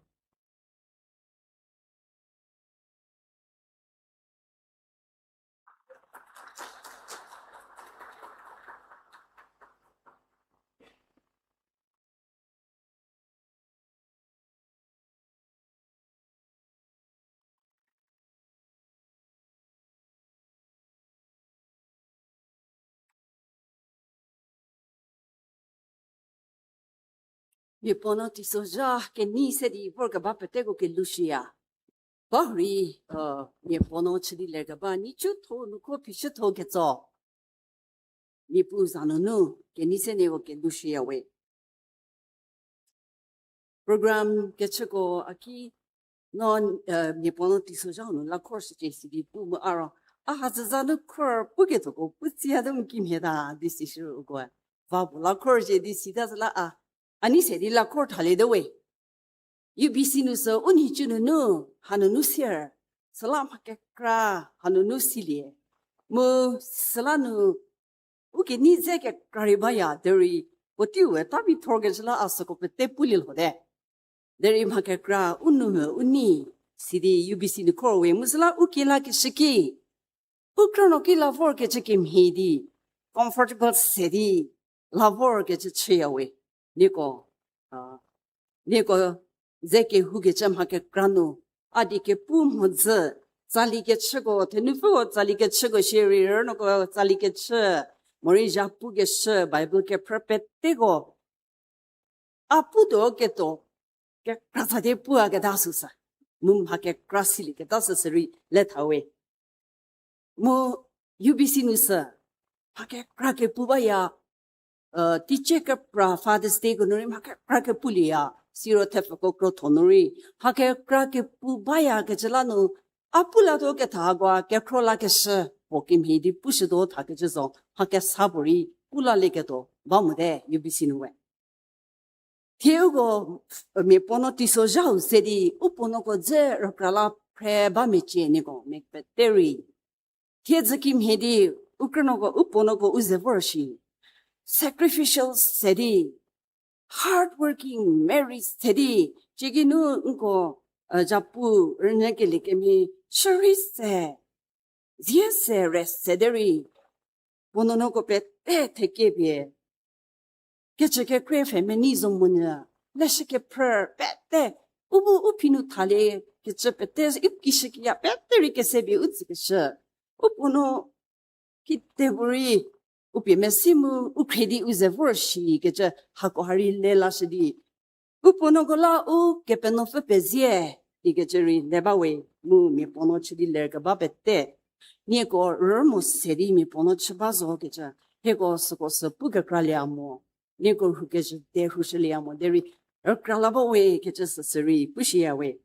Mia puo no teisozha kenei se di vorkeba peteko kelushüya. Ba rei, uh, mia puo no chü di lerkeba nyi chütho nu ko phi chütho ketso. Niepuu za nunu kenei se nieko kelushüya we. Program kechüko a ki no, uh, mia puo no teisozha nu la khor shücie si di pu mu a ro, a ha züza nu khor puketuoko pu tsia de mu kimhie ta di si shü uko. Va puo la khor shü di sita zü la a, a nei se di la khor thalie de we. U B C nu sü u nhicu nunu hanunu sier, süla mha kekra hanunu silie. Mu süla nu u kenei ze kekra rei baya derei, puoteiu we ta vi thor kecü la a süko pete pulie lho te. Derei mha kekra u nou mhü u nei, sidi U B C nu khor we mu süla u ki la keshü ki. U krünuo ki la vorkecü kemhie di, comfortable se di, la vorkecü chüya we. Nieko, a, nieko ze kehoukecü mha kekra nu, a di kepu mhodzü, tsali kechüko, thenupfüko tsali kechüko shierei, rünuoko tsali kechü, morei zhapu keshü, Bible kephrü peteko, a pu tuo ketuo, kekra tsa di pu a keta süsü. Mu mha kekra silieketa süsü rei le tha we. Mu U B C nu sü, mha kekra kepu baya, teicie kepra Father's Day ko nu rei mha kekra kepulieya, siro thepfuko krotho nu rei, mha kekra kepu bayakecü la nu, a pu la tuo ketha hakoa kekhro lakeshü, puo kemhie di pushütuo thakecü zo, mha kesa puorei, pu lalieketuo, ba mote U B C nu we. Thie uko, mia puo no teisozhau se di, u puo nuoko dze rükra la phre ba mecie nieko, mia pete rei. Thiedzü kimhie di, u krünuoko, u puo nuoko u ze vor shi. Sacrificial se di, hard working, merry se di, ciekinu nko, zhapu rünyükelie kemhie, shürei se, zie se re se derei, puo nuonuoko pete thekie pie, kecü kekrei feminism monyü, leshü kephrü pete, u bu u phi nu thalie kecü pete, u kishükiya pete rei kese pie u tsükeshü. U puo nuo kite bu rei, u pie mesi mu, u khrie di u ze vor shikecü hako ha rei le lashü di. U puo nuoko la u Kepenuopfü pezie, ikecü rei le ba we, mu mia puo nuo chü di lerkeba pete. Nieko rü mo se di mia puo nuo chü ba zo kecü, hieko süko sü pu kekralie mo, nieko rhu kezhü de rhushülie mo, derei rükra la ba we kecü süsü rei pushüya we.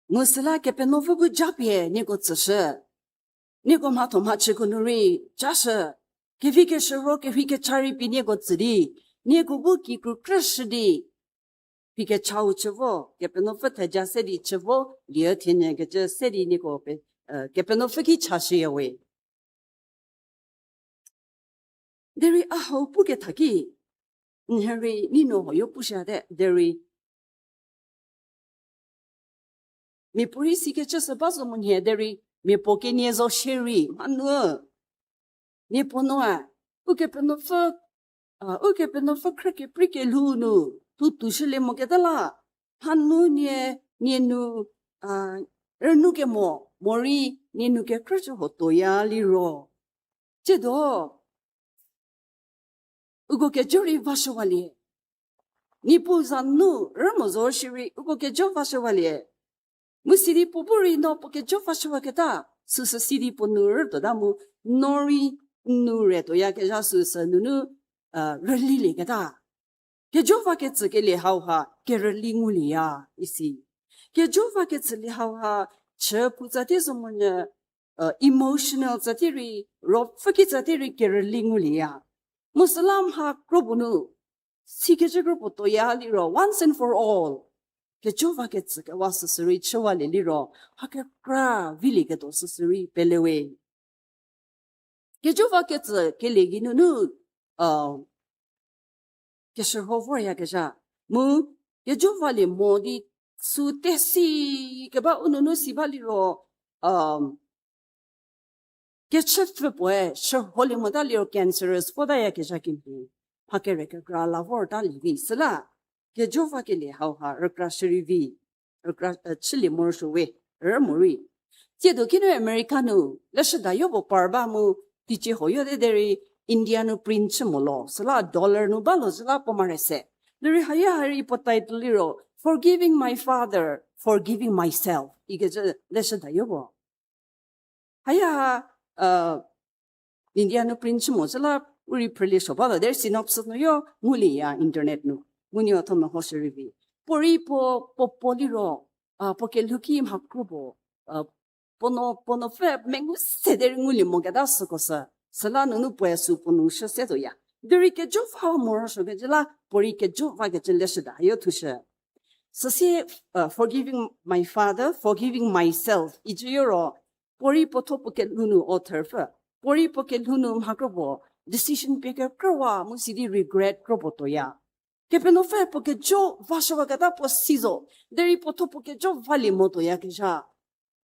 Mu süla Kepenuopfü bu japie nieko tsüshü. Nieko mhatho mhachüko nu rei jashü. Kevi keshü ro kerhei kecha rei pie nieko tsü di, nieko bu kikru krüshü di, phi kechau chü vo, Kepenuopfü theja se di chü vo, lie thienyü kecü se di nieko pe, Kepenuopfü ki chashüya we. Derei a hau puketha ki, nhie rei ni no huoyo pushüte, derei mia puorei sikecü sü ba zo mo nhie derei, mia puo kenie zo shierei, mhanu. Mia puo nuoe, Ukepenuopfü, a, Ukepenuopfü khrü keprei kelhou nu, tutushülie moketa la, mhanu nie, nie nu, a, rünu kemo, morei nie nu kekrücü huo tuoya liro. Tsiedo, uko kejo rei vashüwalie. Niepuu za nu rü mo zo shierei, uko kejo vashüwalie. Mu sidi puo bu rei no puo kejo vashüwaketa, süsü sidi puo nu rütuota mu, no rei nu rütuoyakezha süsü nunu, a, rülilieketa. Kejo vaketsükelie hauha kerüli ngulieya, isi. Kejo vaketsülie hauha chü pu tsatie zo monyü, a, emotional tsatie rei, ruopfü ki tsatie rei kerüli ngulieya. Mu süla mha kro puo nu, sikecü kro puo tuoya liro, once and for all. Kejo vaketsükewa süsü rei chüwalie liro, mha kekra vilieketuo süsü rei pele we. Kejo vaketsükelie geinunu, a, keshürho voryakezha. Mu kejo valie mo di sü tesi keba u nunu si ba liro, a, kechüpfü puoe shürholie mota liro cancerous votayakezha kemhie. Mha kere kekra la vortalie vi süla. Kejo vakelie hauha rükra shürei vi. Rükra, a, chülie morosuo we, rü morei. Tsiedo kinu America nu, leshüda yopuo par ba mu, teicie huoyo te derei, India nu print chü mo lo, süla dollar nu ba lo süla puo mare se. Derei haya ha rei puo title liro, Forgiving My Father, Forgiving Myself. Ikecü leshüda yopuo. Haya, a, India nu print chü mo süla u rei phrülie suo ba lo, derei synopsis nu yo ngulieya internet nu. Ngunuo tho mehoshü rei vi. Puorei puo, puo puo liro, a, puo kelhou ki mha kro puo, a, puo nuo, puo nuopfü mengu se derei ngulie moketa süko sü. Süla nunu puoe sü puo nu shü se tuoya. Derei kejo va morosuokecü la, puorei kejo vakecü leshüda yo thushü. Süsie, a, Forgiving My Father, Forgiving Myself, icü yoro, puorei puo tho puo kelhou nu author pfü, puorei puo kelhou nu mha kro puo decision pie kekrüwa mu sidi regret kro puo tuoya. Kepenuopfü puo kejo vashüwaketa puo si zo. Derei puo thuo puo kejo valie mo tuoyakezha.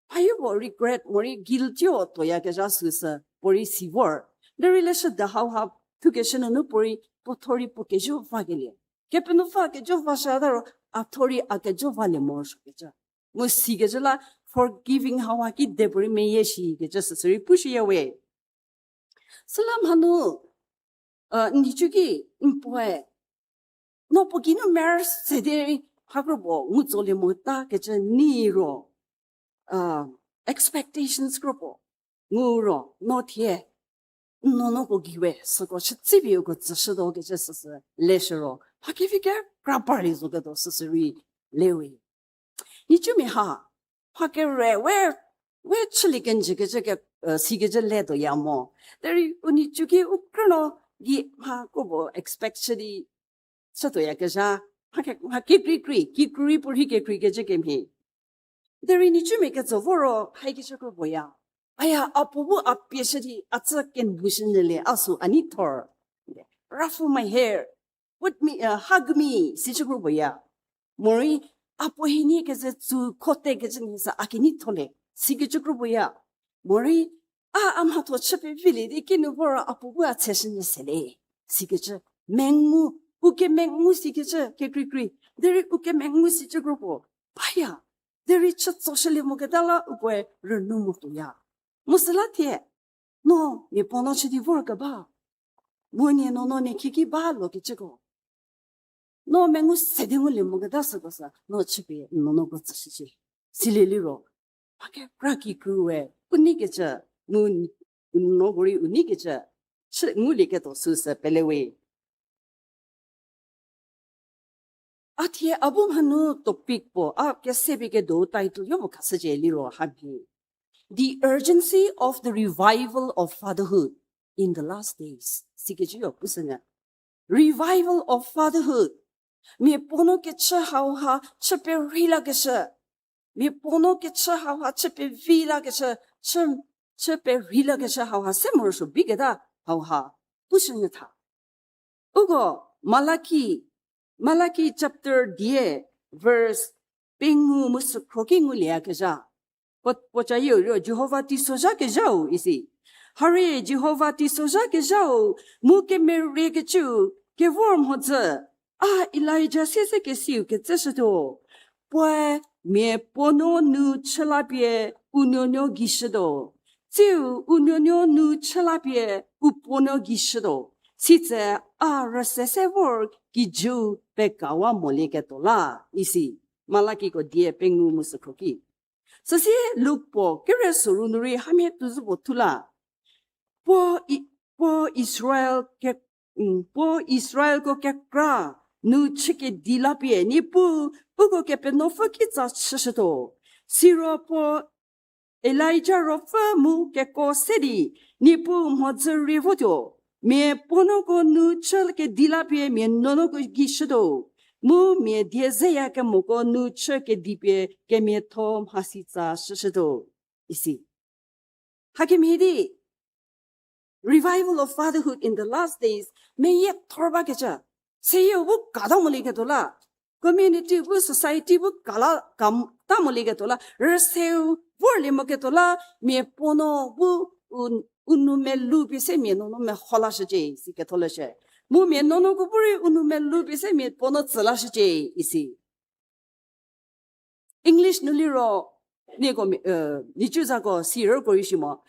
Hayo puo regret morei guilty-o tuoyakezha süsü puo rei si vor. Derei leshüda hauha thukeshü nunu puo rei puo thuo rei puo kejo vakelie. Kepenuopfü kejo vashüta ro, a thuo rei a kejo valie morosuokecü. Mu sikecü la forgiving hauha kide puo rei meyie shikecü süsü rei pushüya we. Süla mhanu, uh, nhicu ki, n puoe, no puo geinu mer se derei, ha kropuo ngu tsolie mota kecü ni ro, uh, expectations kropuo ngu ro, no thie, n nuonuoko gei we, süko chütsipie uko tsüshütuo kecü süsü leshü ro, mha kevi kekra parlie zoketuo süsü rei le we. Nhicumia ha, mha kere we, we chülie kenjükecü ke, uh, sikecü le tuoya mo. Derei u nhicu ki u krünuo gei mha kropuo expect chü di chütuoyakezha, mha ke, mha kekreikrei, kikru rei puorhi kekreikecü kemhie. Derei nhicumia ketso vo ro, haikecü kropuoya. Aya, a puo bu a pieshü di, a tsü kenhoushünyülie, a sü a nei thor. Ruffle my hair, put me, uh, hug me, sicü kropuoya. Morei, a puo hienie keze tsu khote kecü nyü sü a kenei tholie, sikecü kropuoya. Morei, a, a mhatho chü pevilie di kinu vo ro a puo bu a tseshünyü sele, sikecü, mengu, u kemengu sikecü kekreikrei, derei u kemengu sicü kropuo baya. Derei chütsoshülie moketa la ukoe rünu mo tuoya. Mu süla thie, no mia puo no chü di vorkeba, mu nie nuonuo nie khieki ba lokecüko, no mengu se di ngulie moketa süko sü no chüpie n nuonuoko tsüshücie. Silie liro, mha kekra kikru we u neikecü, mu n nuonuoko rei u neikecü chü ngulieketuo süsü pele we. A thie a bu mhanu topic puo a kesepie kedo title yopuo khashücie liro hamhie, The urgency of the revival of fatherhood in the last days, sikecüyo pushünyü. Revival of fatherhood. Mia puo no kechü hauha chü perheilakeshü. Mia puo no kechü hauha chü pevilakeshü, chü, chü perheilakeshü hauha se morosuo biketa hauha pushünyü tha. Uko Malaki, Malaki chapter dia, verse pengou mu sükhro ki ngulieyakezha. Puo, puo cayieu ro Jihova teisozhakezhau isi. Harie Jihova teisozhakezhau mu kemeriekecüu kevor mhodzü, a Elija siezekesiu ketseshütuo. Puoe mia puo no nu chülapie u nuonuo gei shütuo. Tsiu u nuonuo nu chülapie u puo no gei shütuo. Sitse a rüse se vor kijüu pekawa molieketuo la, isi. Malakiko dia pengou mu sükhro ki. Süsie Luk puo kere soru nu rei hamhie tuozü puo thu la. Puo I-, puo Israel ke, mm, puo Israelko kekra nu chükedi lapie Niepuu uko Kepenuopfü kitsa chüshütuo. Siro puo Elija ruopfü mu keko se di Niepuu mhodzü rei votuo. Mia puo noko nu chükedi lapie mia nuonuoko gei shütuo. Mu mia die zeyakemoko nu chükedipie kemiatho mhasi tsa shüshütuo, isi. Hakemhie di, revival of fatherhood in the last days, meyie thor bakecü. Seyie bu kata molieketuo la, community bu, society bu kala, kam, ta molieketuo la, rüseu vorlie moketuo la, mia puo no bu u, u nou melou pie se mia nuonuo meho lashücie, si ketholeshü. Mu mia nuonuoko bu rei u nou melou pie se mia puo no tsü lashücie, isi. English nu liro, nieko mi-, uh, nhicu zako sirüko rei shi mo.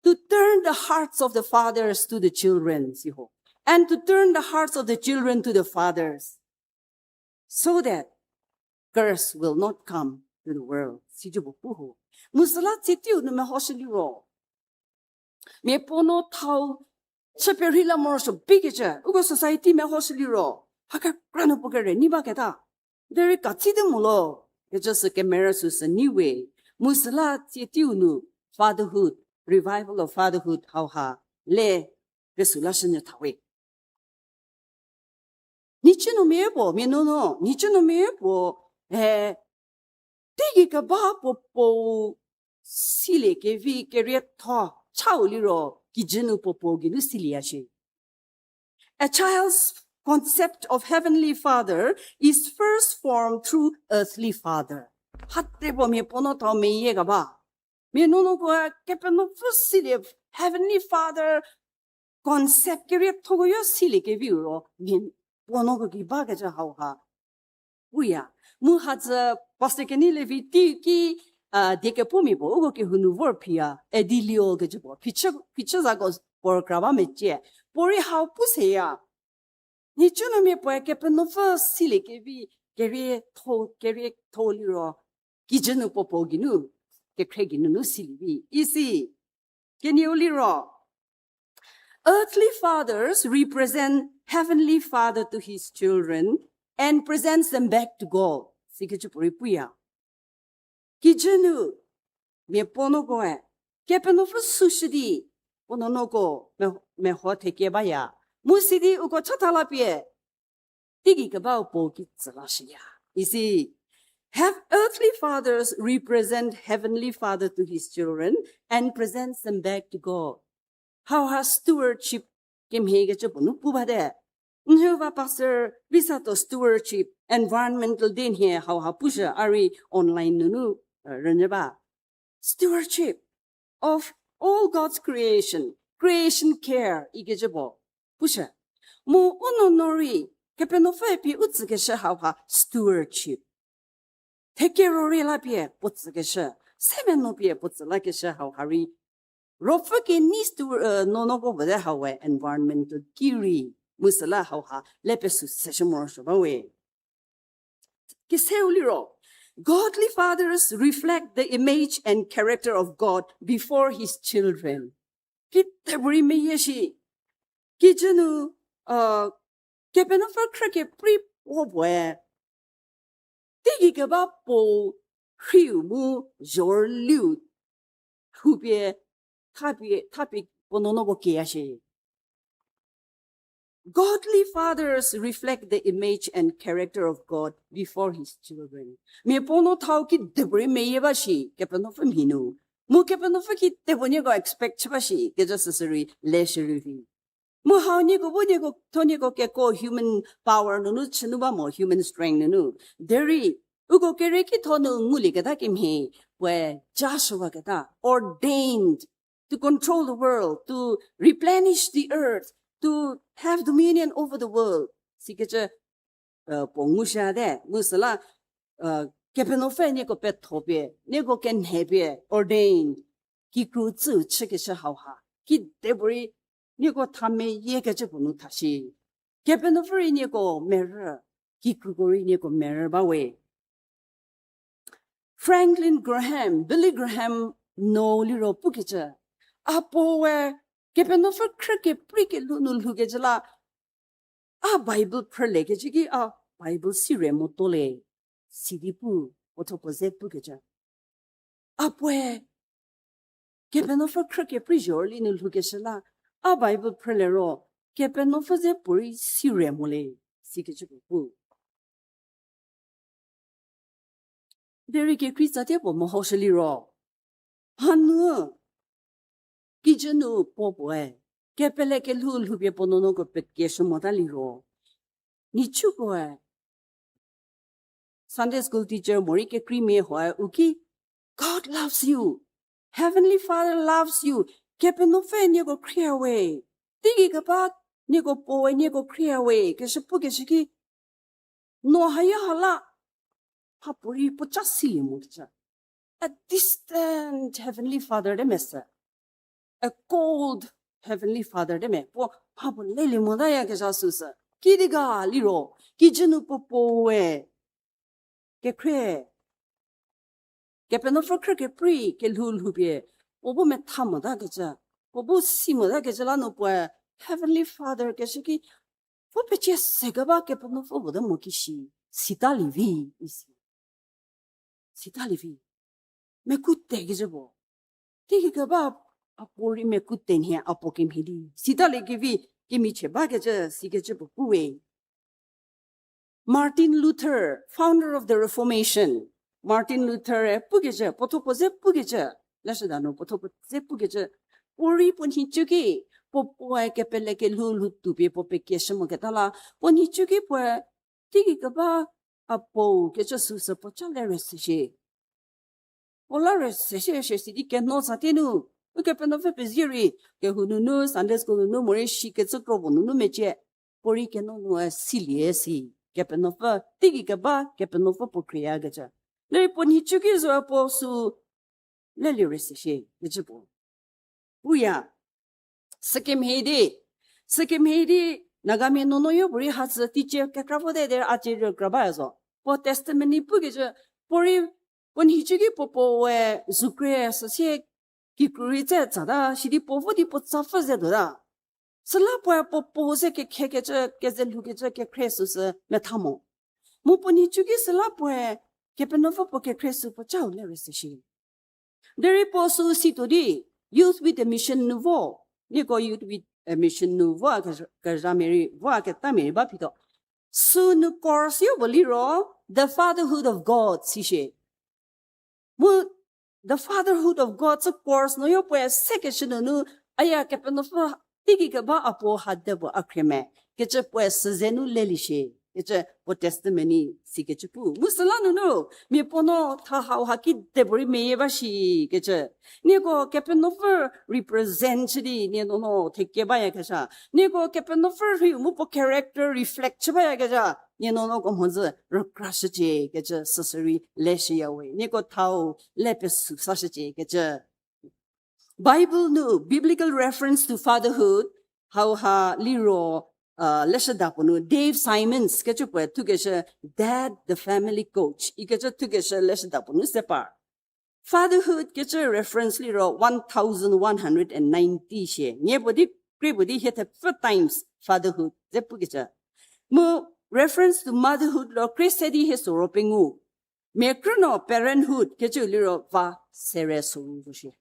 To turn the hearts of the fathers to the children, siho. And to turn the hearts of the children to the fathers, so that curse will not come to the world. Sicü puo pu ho. Mu süla tsie teiu nu mehoshü liro, mia puo no thau chü perhei la morosuo bikecü, uko society mehoshü liro, ha kekra nu puo kere nei baketa. Derei katsi di mo lo, kecü sü kemerü süsü nei we, mu süla tsie teiu nu fatherhood, revival of fatherhood hauha le pesü lashünyü tha we. Nhicu nu mia puo, mia nuonuo, nhicu nu mia puo, eh, teigei keba puo puo silie kevi kerietho chau liro, kijü nu puo puo geinu silieya shie. A child's concept of heavenly father is first formed through earthly father. Hate bo mia puo no thau meyie ga ba. Mia nuonuoko Kepenuopfü silie, heavenly father concept kerietho-u yo silie kevi ro, mia puo nuoko ki bakecü hauha puya. Mu hadzü Pastor Kenny Levy tei ki, a, die kepumia puo, uko kehou nu vor phiya, Eddie Liu kecü puo, phichü, phichü zako puo kra ba mecie. Puorei hau pu seya. Nhicunuomia puoe Kepenuopfü silie kevi, kerietho, kerietho liro, kijü nu puo puo geinu, kekhrie geinunu silie vi. Isi, kenieu liro, earthly fathers represent heavenly father to his children and presents them back to God. Sikecü puorei puya. Kijü nu, mia puo nuokoe, Kepenuopfü süshü di, puo nuonuoko me-, meho thekie baya. Mu sidi uko chatha la pie, teigei kebau puo ki tsü lashüya. Isi, have earthly fathers represent heavenly father to his children and presents them back to God. Hauha stewardship kemhie kecü puo nu pu bate. Nhüva Pastor Visato stewardship, environmental day nhie hauha pushü a rei online nunu, uh, rünyü ba. Stewardship of all God's creation, creation care ikecü puo pushü. Mu u nuonuo rei, Kepenuopfüe pie u tsükeshü hauha stewardship. Thekero rei la pie puo tsükeshü, semeno pie puo tsü lakeshü hauha rei. Ruopfü kenei stu, uh, nuonuoko puo te hau we environmental ki rei, mu süla hauha le pesü seshü morosuo ba we. Keseu liro, godly fathers reflect the image and character of God before his children. Kitebu rei meyie shi, kijü nu, uh, Kepenuopfü khrü keprei puo puoe, teigei keba puo rhiu mu zhorüliu lhoupie, thapie, thapie puo nuonuoko kiya shi. Godly fathers reflect the image and character of God before his children. Mia puo nuo thau kitebu rei meyie ba shi Kepenuopfü mhi nu. Mu Kepenuopfü kitebu nieko expect chü ba shi kecü süsü rei le shürei vi. Mu hau nieko bu nieko tho nieko keko human power nunu chünu ba mo, human strength nunu. Derei, uko kere kitho nu ngulieketa kemhie, puoe ja shüwaketa, ordained to control the world, to replenish the earth, to have dominion over the world. Sikecü, uh, puo ngushüte, mu süla, uh, Kepenuopfü nieko pethopie, nieko kenhepie, ordained, kikru tsü chükeshü hauha. Kitebu rei nieko tha meyiekecü puo nu tha shi. Kepenuopfü rei nieko merü, kikruko rei nieko merü ba we. Franklin Graham, Billy Graham no liro pukecü, a puoe Kepenuopfü khrü keprei kelhou nu lhoukecü la, a Bible phrüliekecü ki a Bible si re motuo le, sidi pu, puo thuo puo ze pukecü. A puoe Kepenuopfü khrü keprei zhorüli nu lhoukeshü la, a Bible phrülie ro, Kepenuopfü ze puorei si re mo le, sikecü puo pu. Derei kekrei tsatie puo mehoshü liro, hanu, kijü nu puo puoe kepele kelhou lhoupie puo nuonuoko pekeshü mota liro, nhicukoe Sunday school teacher morei kekreimia huoe u ki, God loves you. Heavenly Father loves you. Kepenuopfü nieko khrie we. Teigei keba nieko puoe nieko khrie we keshü pukeshü ki, no haya ha la, mhapuorei puoca silie mokecü. A distant Heavenly Father te mesü. A cold Heavenly Father te me. Puo mhapuo lelie motayakezha süsü. Kidi ga liro, kijü nu puo puoe kekhrie, Kepenuopfü khrü keprei kelhou lhoupie, puo bu metha motakecü, puo bu si motakecü la nu puoe Heavenly Father keshü ki, puo pecie se keba Kepenuopfü puo te mo ki shi, sitalie vi, isi. Sitalie vi. Mekutekecü puo. Teigei keba a puorei mekute nhie a puo kemhie di sitalie kevi kemichie bakecü sikecü puo pu we. Martin Luther, founder of the Reformation. Martin Luther-e pukecü, puo thuo puo ze pukecü, leshüda nu puo thuo puo ze pukecü, puorei puo nhicu ki, Puo puoe kepele kelhou lhou tuo pie puo pekieshü moketa la, puo nhicu ki puoe, teigei keba a puo kecü süsü puo ca le rüse shie. Puo la rüse shie, shie sidi keno sa tie nu, Ukepenuopfü pezie rei, kehou nunu, Sunday school nunu, morei shi kecü kro puo nunu mecie, puo rei keno nu e silie si, Kepenuopfü, teigei keba, Kepenuopfü puo khrieyakecü. Derei puo nhicu ki zo puo sü lelie rüse shie, kecü puo. Puya, sükemhie di, sükemhie di, Nagamia nuonuo yo puorei hadzü teicie kekra vote derei a cie rükra ba zo. Puo testimony pukecü, puorei, puo nhicu ki puo puo we zukrie süsie kikru rei tse tsata, sidi puo vo di puo tsapfü ze tuota. Süla puoe puo puo ze kekhekecü, keze lhoukecü, kekhrie süsü metha mo. Mu puo nhicu ki süla puoe, Kepenuopfü puo kekhrie sü puo cau le rüse shie. Derei puo sü situo di, Youth with a Mission nu vo. Nieko Youth with a Mission nu vo a kezha-, kezhamia rei, vo a ketamia rei ba phituo. Sünu course yo puo liro, The Fatherhood of God, sishie. Mu The Fatherhood of God, sü course nu yo puoe sekeshü nunu, aya Kepenuopfü teigei keba a puo hade puo a khrie me, kecü puoe süze nu lelie shie, kecü puo testimony sikecü pu. Mu süla nunu, mia puo no tha hauha kide puorei meyie ba shi, kecü. Nieko Kepenuopfü represent chü di, nie nuonuo thekie bayakezha. Nieko Kepenuopfü rhiu mu puo character reflect chü bayakezha. Nie nuonuoko mhodzü rükrashücie, kecü süsü rei leshüya we. Nieko thau le pesu sashücie, kecü. Bible nu biblical reference to fatherhood, hauha liro, leshüda puo nu Dave Simons kecü puoe thukeshü Dad the Family Coach ikecü thukeshü leshüda puo nu se par. Fatherhood kecü reference liro one thousand one hundred and ninety shie. Nie puo di, krie puo di hie thepfü times fatherhood ze pukecü. Mu reference to motherhood lo krie se di hie soro pengou. Mia krünuo parenthood kecü liro va sere soru zo shie.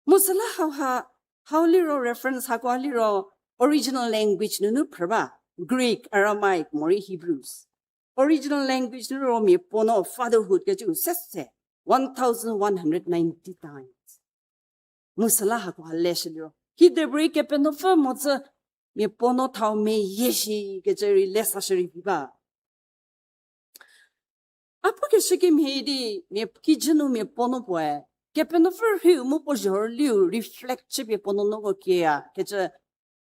Mu süla hauha, hau liro reference hakoha liro original language nunu phrü ba, Greek, Aramaic, morei Hebrews. Original language nu ro mia puo no fatherhood kecü u sese, one thousand one hundred ninety times. Mu süla hakoha leshü liro, kide puorei Kepenuopfü mhodzü mia puo no thau meyie shi kecü rei lesashü rei vi ba. A pukeshü kemhie di, mia kijü nu mia puo no puoe, Kepenuopfü rhiu mu puo zhorüliu reflect chüpie puo nuonuoko kieya kecü,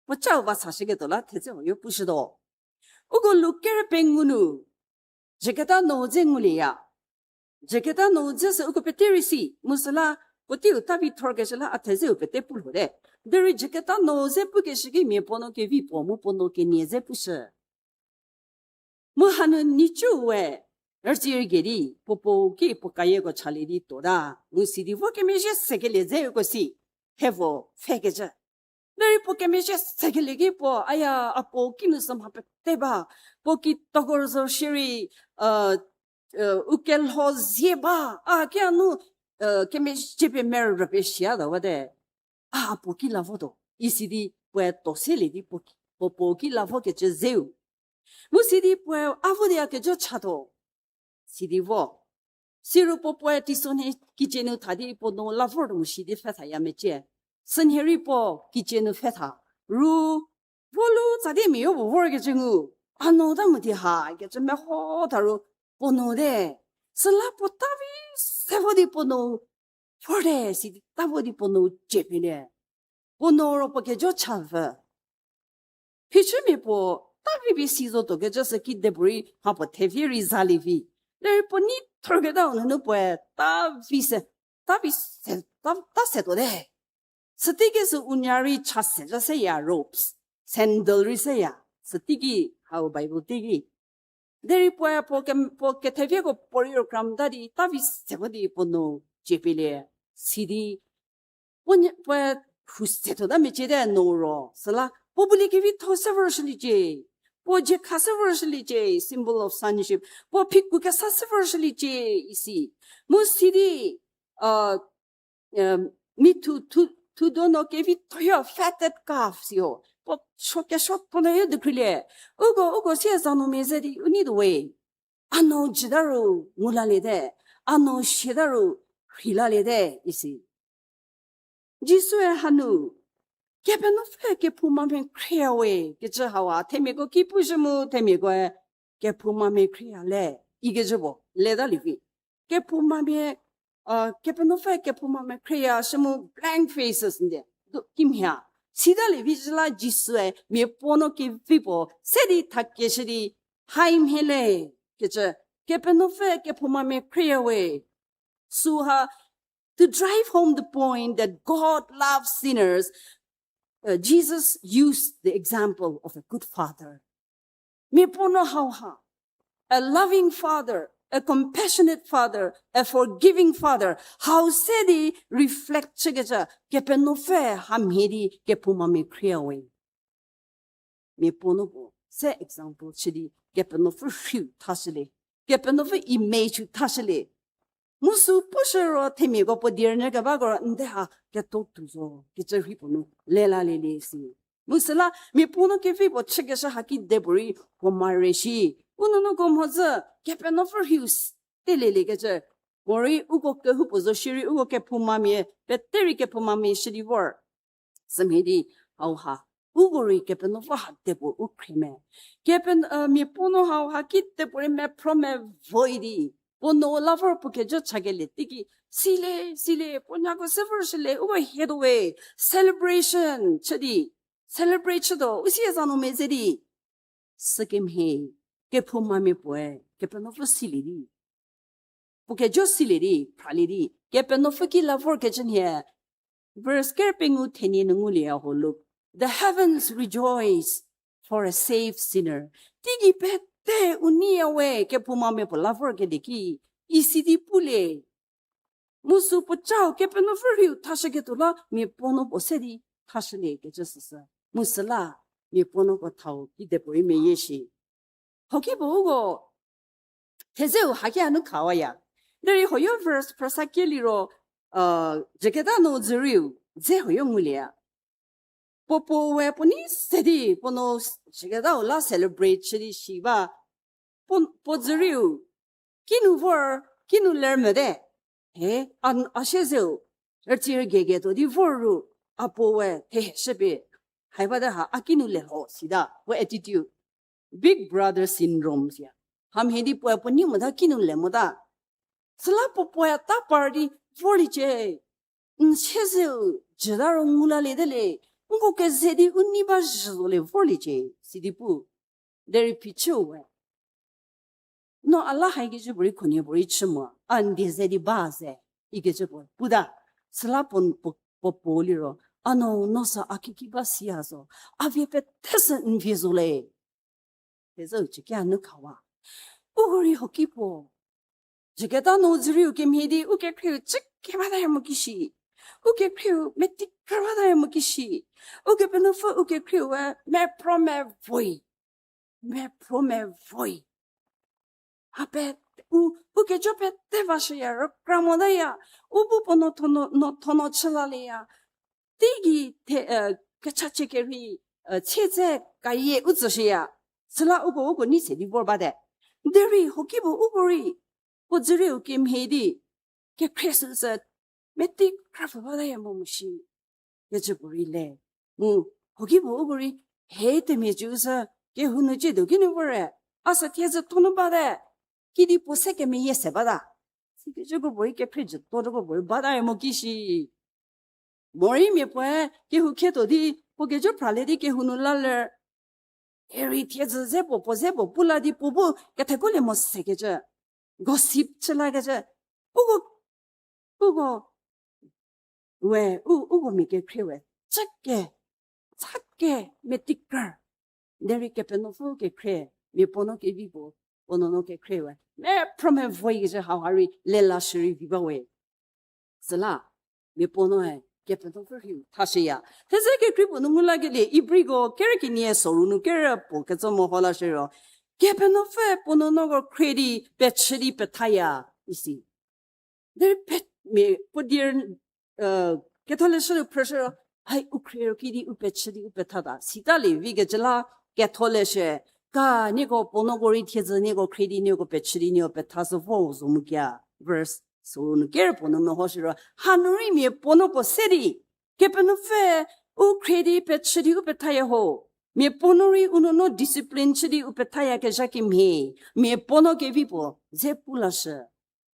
puo cau va sashüketuo la thedze huoyo pushütuo. Uko Luk kerü pengou nu, jüketa nou dze ngulieya. Jüketa nou dze sü uko pete rei si, mu süla, puoteiu ta vi thorkeshü la a thedzeu pete pu lhote. Derei jüketa nou dze pukeshü ki mia puo no kevi puo mu puo nou kenie dze pushü. Mu hanu nhicu we, rütsi rügei di, puo puo ki puo kayieko chalie di tuota, mu sidi vo kemezhie sekelie dze uko si, hevo pfhekecü. Derei puo kemezhie sekelie ki puo, aya, a puo kinu sü mha pete ba, puo kitoko zo shierei, u kelho zie ba, a ki a nu, kemezhie pie merü pie shiata wate. A puo ki la votuo, isidi puoe to selie di puo, puo puo ki la vokecü zeu. Mu sidi puoe a vo di a kejo chatuo. Sidi vo. Siro puo puoe teisonhie kicenu tha di puo nou la vortuo mu sidi pfhethaya mecie. Sünhie rei puo kicenu pfhetha. Ru, vo lu tsa di miayo puo vorkecü ngu. A nou ta mu di ha kecü meho tha ru puo nou te. Süla puo ta vi se vo di puo nou vorte, sidi ta vo di puo nou ciepielie. Puo nou ro puo kejo cha vü. Phichümia puo ta vi pie si zotuo kecü sü kidepuorei mha puo thevie rei zalie vi. Derei puo nei thorketau nunu puoe ta vi se, ta vi se, ta, ta setuo te. Süteiki sü unya rei cha se ja seya robes, sandal rei seya. Süteiki hau Bible teiki. Derei puoe puo ke, puo kethevieko puorei ro kramta di ta vi se vo di puo nou ciepielie. Sidi puo puoe khu se tuota mecie te nou ro. Süla puo bu lie kevitho se vorshüliecie. Puo jekha se vorshüliecie, symbol of sonship. Puo phiku kesa se vorshüliecie, isi. Mu sidi, a, mithu, thu, thudo no kevitho yo, fatted calf siyo. Puo suo kesuo puo no yo dukhrielie. Uko, uko sie za nu mia ze di u neituo we. A nou jüta ru ngu lalie te. A nou siata ru rhei lalie te, isi. Jisue hanu, Kepenuopfü kephoumamia khrieyawe, kecü hau a, themiako ki pushü mu, themiakoe kephoumamia khrieyale, ikecü puo, leta lievi. Kephoumamia, uh, Kepenuopfü kephoumamia khrieya shü mu blank faces nde, du kimhie. Sita lievi zhü la Jisue mia puo no kevi puo se di thakeshü di, hai mhie le, kecü, Kepenuopfü kephoumamia khrieyawe. Süha, to drive home the point that God loves sinners, uh, Jesus used the example of a good father. Mia puo no hau ha, a loving father, a compassionate father, a forgiving father, hau se di reflect chükecü, Kepenuopfü hamhie di kephoumamia khrieyawe. Mia puo no puo se example chü di, Kepenuopfü rhiu thashülie, Kepenuopfü image-u thashülie. Mu sü pushü ro themiako puo die rünyü kebako ro nde ha keto tuo zo, kecü rhi puo nu lela lelie si. Mu süla mia puo no kevi puo chükeshü haki de puorei puo mare shi. U nuonuoko mhodzü Kepenuopfü rhiu s-, teleliekecü. Morei uko kehoupuo zo shierei uko kephoumamia, pete rei kephoumamia shü di vor. Sümhie di hau ha, uko rei Kepenuopfü ha de puo u khrie me. Kepen-, uh, mia puo no hau ha ki de puorei mephro mevoyi di. Puo no la vor puo kejo chakelie teiki, sile, sile, puo nyako se vor shülie, uko hie tuo we, celebration chü di. Celebrate chütuo, u sie za nu meze di. Sükemhie, kephoumamia puoe, Kepenuopfü silie di. Puo kejo silie di, phralie di. Kepenuopfü ki la vorkecü nhie. Verse ker pengou thenie nu ngulieya ho Luke. The heavens rejoice for a saved sinner. Teigei pete u neiya we kephoumamia puo la vorkelie ki, isi di pulie. Mu sü puo chau Kepenuopfü rhiu thashüketuo la mia puo no puo se di thashüliekecü süsü. Mu süla mia puo no puo thau ki de puorei meyie shi. Hoki puo uko thezeu haki a nu khawaya. Derei hoyo verse phrüsa kie liro, uh, Jeketa nu dzüriu dze hoyo ngulieya. Puo puo we puo nei se di puo no Jeketau la celebrate chü di shi ba. Puo, puo dzüriu kinu vor, kinu ler mote. He, a, a siezeu, rütsi rügei ketuo di vor ru, a puo we theheshüpie. Hai bate ha, a kinu le lho sita, puo attitude. Big brother syndrome siya. Hamhie di puoe puo nei mota kinu le mota. Süla puo puoe ta par di vorliecie. N siezeu jüta ro ngu laliete le. Nko keze di u nei ba zhü zo le vorliecie, sidi pu. Derei phichüu we, no a la haikecü puorei khunhie puorei chü mo, a n die ze di ba ze, ikecü puo puta. Süla puo, puo, puo puo liro, a no, no sü a kiki ba siya zo, a vie pete sü n vie zo le. Thezeu chüki a nu khawa. Uko rei hoki puo. Jeketa nu dzüriu kemhie di, u kekhrieu chü keba taya mo kishi. U kekhrieu meti kra ba taya mo kishi. Ukepenuopfü u kekhrieu we mephro mevoyi. Mephro mevoyi. Hape u, u kejo pete vashüya, rükra motaya. U bu puo no thono, no thono chü lalieya. Teigei the, eh, kechachie kerhei, eh, chie tse kayie u tsüshüya. Süla uko, uko nei se di vor bate. Derei hoki puo uko rei, puo dzüriu kemhie di, kekhrie süsü, meti kra pfü bataya mo mo shi. Kecü puorei le. Mu, hoki puo uko rei, he themia cü sü, kehou nu ciedo kinu vor re, a sü thiedzü tonu bate. Kidi puo se kemeyie se bata. Sikecüko puorei kekhrie jütotoko puorei bataya mo kishi. Morei mia puoe kehou khietuo di, puo kejo phralie di kehou nu la ler. Derei thiedzü ze puo, puo ze puo pu la di puo bu kethekuolie mo sekecü. Gossip chü lakecü. Uko, uko, we, u, uko mia kekhrie we. Chüke, chüke, meti kra. Derei Kepenuopfü kekhrie, mia puo no kevi puo, puo nuonuo kekhrie we. Mephro mevoyikecü hau ha rei lelashü rei vi ba we. Süla, mia puo noe, Kepenuopfü rhiu thashüya. Theze kekrei puo nu ngu lakelie, Ibriko kerü kenie soru nu kerü puo ketso meho lashü ro. Kepenuopfü puo nuonuoko khrie di, pechü di pethaya, isi. Derei pe, mia puo die, uh, ketholeshü nu phrüshü ro, hai u khrie ro kidi u pechü di u pethata. Sitalie vikecü la ketholeshü, ka nieko puo nuoko rei thiedzü nieko khrie di nieko pechü di nieko petha sü vo zo mu kea. Verse soru nu kerü puo nu mehoshü ro, hanu rei mia puo nuoko se di, Kepenuopfü U khrie di pechü di u pethaya ho. Mia puo no rei u nuonuo discipline chü di u pethayakezha kemhie, mia puo no kevi puo ze pu lashü.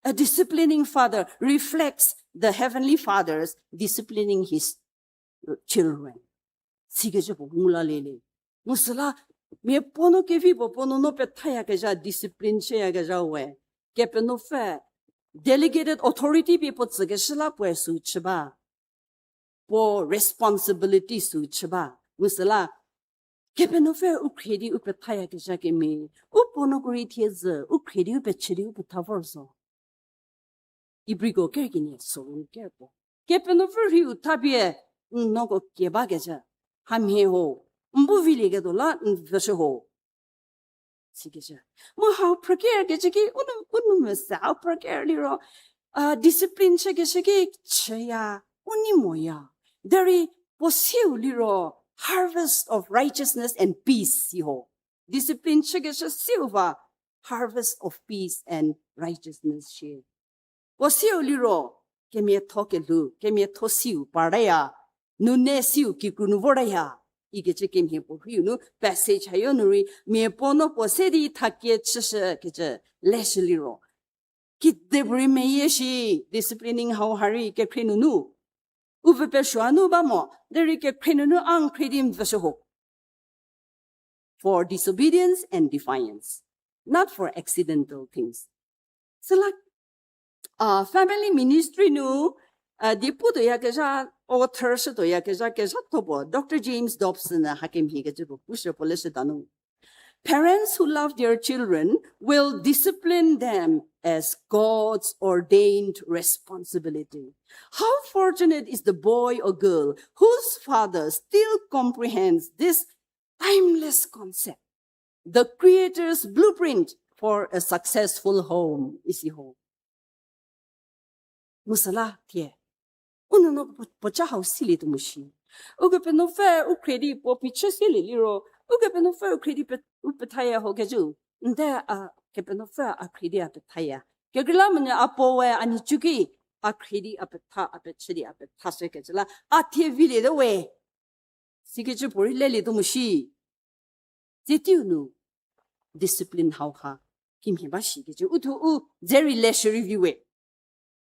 A disciplining father reflects the heavenly father's disciplining his children. Sikecü puo ngu la le le. Mu süla, mia puo no kevi puo puo nuonuo pethayakezha, discipline chüyakezha we. Kepenuopfü delegated authority pie puo tsükeshü la puoe sü chü ba. Puo responsibility sü chü ba. Mu süla, Kepenuopfü u khrie di u pethayakezha kemhie, u puo nuoko rei thiedzü, u khrie di u pechü di u petha vor zo. Ibriko ker kenie soru ker puo. Kepenuopfü rhei u thapie, n nuoko kie bakecü. Hamhie ho, n bu vilieketuo la n vüshü ho. Sikecü. Mu hau phrükerkecü ki, u nu, u nu mese, hau phrüker liro, a, discipline chükeshü ki chüya, u nei moya. Derei, puo siu liro, harvest of righteousness and peace si ho. Discipline chükeshü siu va, harvest of peace and righteousness shie. Puo siu liro, kemiatho kelhou, kemiatho siu partaya, nune siu kikru nu vortaya, ikecü kemhie puo rheiu nu passage hayo nu rei, mia puo no puo se di thakie chüshükecü leshü liro. Kidepuorei meyie shi, disciplining hau ha rei kekhrie nunu. U vü pesuo nu ba mo, derei kekhrie nunu a n khrie di n vüshü ho. For disobedience and defiance, not for accidental things. Süla, a, family ministry nu, a, di putuoyakezha, author shütuoyakezha, kezhatho puo, Doctor James Dobson hakemhie kecü puo pushü puo leshüda nu. Parents who love their children will discipline them as God's ordained responsibility. How fortunate is the boy or girl whose father still comprehends this timeless concept, the Creator's blueprint for a successful home, isi ho. Mu süla thie, u nuonuo puo, puoca hau silietuo mo shi. Ukepenuopfü u khrie di puo phichü silie liro, Ukepenuopfü u khrie di pe-, u pethaya ho kecü. Nde a Kepenuopfü a khrie di a pethaya. Kekreilamonyü a puo we a nhicu ki, a khrie di a petha, a pechü di a petha shükecü la, a thie vilietuo we. Sikecü puorei lelietuo mo shi. Tsie teiu nu discipline hau ha kimhie ba shikecü u thuo u dze rei leshü rei vi we.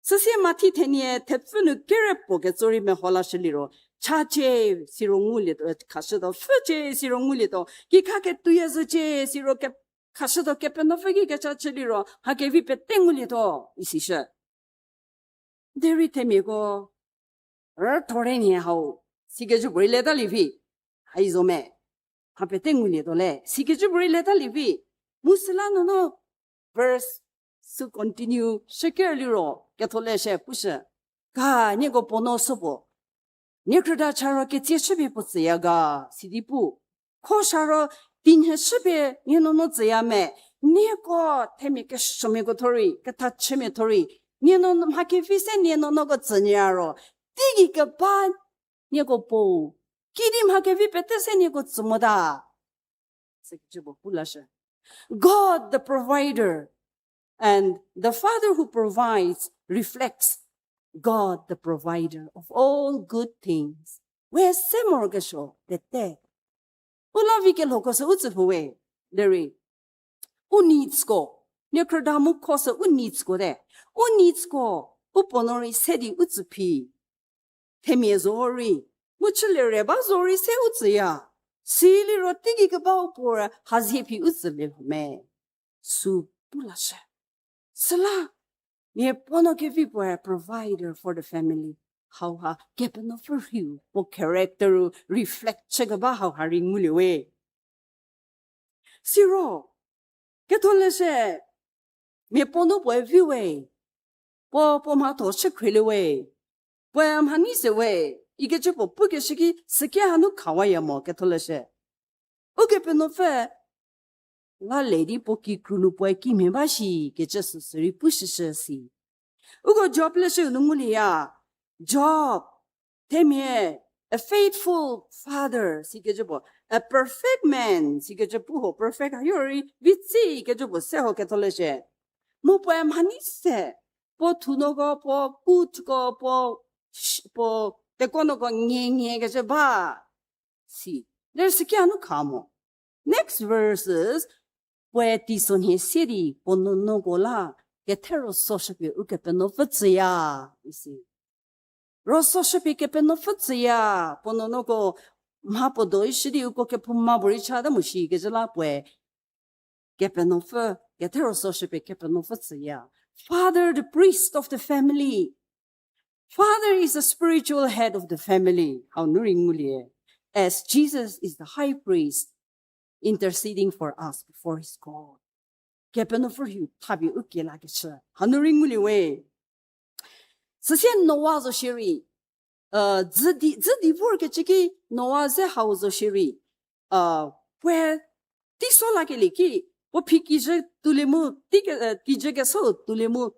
Süsie Mathi thenie thepfü nu kere puo ketso rei meho lashü liro, chacie siro ngulietuo, khashütuo, pfücie siro ngulietuo, kikha ketuoya zocie siro ke-, khashütuo, Kepenuopfü ki kecha chü liro mha kevi pete ngulietuo, isishü. Derei themiako, rüthorei nhie hau, sikecü puorei leta lievi, hai zo me, mha pete ngulietuo le, sikecü puorei leta lievi, mu süla nuonuo, verse sü continue shüker liro, Ketholeshü pushü, ka nieko puo no sü puo, niekhrüda cha ro ketsie shüpie puo tsüya ga, sidi pu. Kho sha ro tinhie shüpie nie nuonuo tsüya me, nieko themia kesuomiako thuo rei, kethachümia thuo rei, nie nuonuo mha kevi se nie nuonuoko tsünyü ro, teigei keba nieko puo, kidi mha kevi pete se nieko tsü mota. Sikecü puo pu lashü. God the provider and the father who provides reflects God the provider of all good things. We se morokesuo pete. U la vi kelhoko sü u tsü lho we, derei. U needsko, niekhrüda mu kho sü u needsko te. U needsko, u puo no rei se di u tsü phi. Themia zo rei, mu chülie re ba zo rei se u tsüya. Siliro teigei keba u puo ra hazie phi u tsülie lho me. Sü pu lashü. Süla, mia puo no kevi puoe provider for the family. Hauha, Kepenuopfü rhiu, puo character u reflect chükeba hauha rei ngulie we. Siro, Ketholeshü, mia puo no puoe vi we, puo, puo mhatho chükhrielie we, puoe mhanei se we, ikecü puo pukeshü ki süki hanu khawaya mo Ketholeshü. Ukepenuopfü, la le di puo kikru nu puoe kimhie ba shi, kecü süsü rei pushüshü si. Uko Job leshü nu ngulieya. Job, themia, a faithful father, sikecü puo, a perfect man, sikecü pu ho, perfect hayo rei, vitsi kecü puo se ho Ketholeshü. Mu puoe mhanei se, puo thunuoko, puo kuthko, puo, puo Tekonoko nge nge kecü ba. Si. There's a kianu kha mo. Next verses, puoe teisonhie sie di puo nuonuoko la, kethero soshüpie Ukepenuopfü tsüya, isi. Ro soshüpie Kepenuopfü tsüya, puo nuonuoko mha puo do ishü di uko kephouma puorei cha ta mo shi kecü la puoe Kepenuopfü, kethero soshüpie Kepenuopfü tsüya. Father, the priest of the family. Father is the spiritual head of the family. Hau nu rei ngulie. As Jesus is the high priest interceding for us before his God. Kepenuopfü rhiu thapie u kielakeshü. Hanu rei ngulie we. Süsie Noa zo shierei, uh, dzü di, dzü di vorkecü ki Noa ze hau zo shierei, uh, puoe teiso lakelie ki, puo phi kijü tulie mu, tei ke, uh, kijü kesou tulie mu,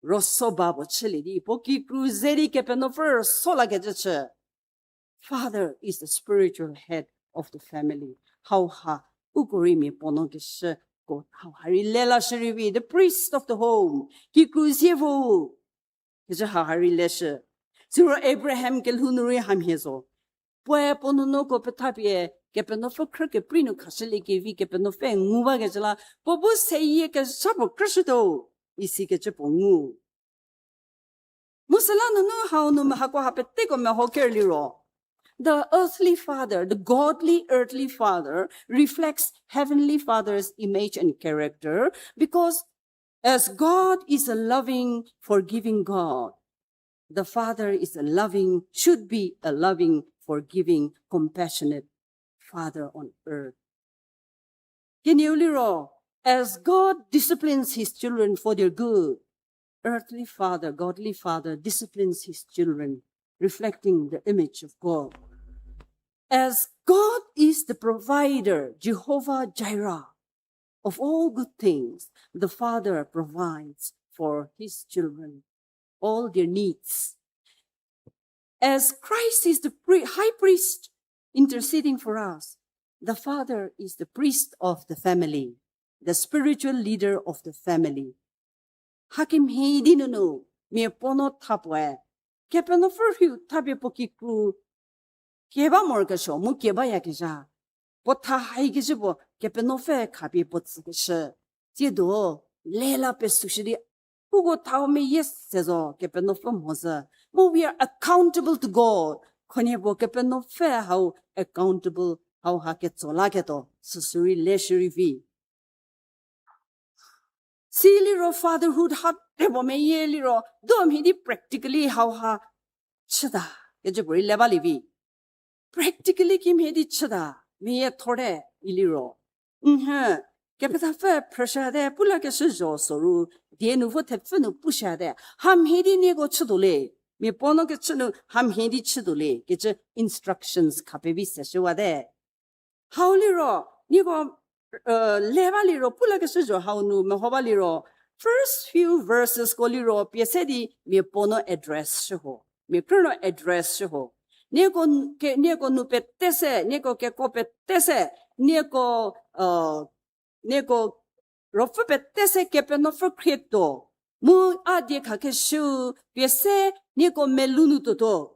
roso ba puo chülie di, puo kikru ze di Kepenuopfü roso lakecü chü. Father is the spiritual head of the family. Hauha, uko rei mia puo nuo keshüko, hauha rei lelashü rei vi, the priest of the home. Kikru zievo. Kecü hauha rei leshü. Siro Abraham kelhou nu rei hamhie zo. Puoe puo nuonuoko pethapie, Kepenuopfü khrü keprei nu khashülie kevi Kepenuopfü ngu bakecü la, puo bu seyie kezha puo krüshütuo, isikecü puo ngu. Mu süla nunu hau nu mehako ha peteko meho ker liro. The earthly father, the godly earthly father reflects heavenly father's image and character because as God is a loving, forgiving God, the father is a loving, should be a loving, forgiving, compassionate father on earth. Kenieu liro, as God disciplines his children for their good, earthly father, godly father disciplines his children, reflecting the image of God. As God is the provider, Jehovah Jireh, of all good things, the father provides for his children all their needs. As Christ is the pri-, high priest interceding for us, the father is the priest of the family, the spiritual leader of the family. Hakemhie di nunu, mia puo nuo tha puoe, Kepenuopfü rhiu thapie puo kikru, kie ba morokesuo, mu kie bayakezha. Puo tha haikecü puo, Kepenuopfü khapie puo tsükeshü. Tsiedo, lela pesushü di, uko thau meyie se zo, Kepenuopfü mhodzü. Mu we are accountable to God. Khonhie puo Kepenuopfü hau accountable, hauha ketso laketuo, süsürei leshürei vi. Si liro fatherhood ha tebo meyie liro, do mhie di practically hauha chüta, kecü puorei le balie vi. Practically kimhie di chüta, meyie thorte iliro. Nhü, kepethapfü phrüshüte, pulakeshü zho soru, die nu vo thepfü nu pushüte, hamhie di nieko chütuo le, mia puo nuo kechü nu hamhie di chütuo le, kecü instructions khapevi seshüwate. Hau liro, nieko, uh, le ba liro, pulakeshü zho hau nu meho ba liro, first few verses ko liro, pie se di mia puo nuo address shüho, mia krü nuo address shüho. Nieko n-, ke-, nieko nu pete se, nieko keko pete se, nieko, uh, nieko ruopfü pete se Kepenuopfü khrietuo, mu a die khakeshüu pie se nieko melou nu tuotuo.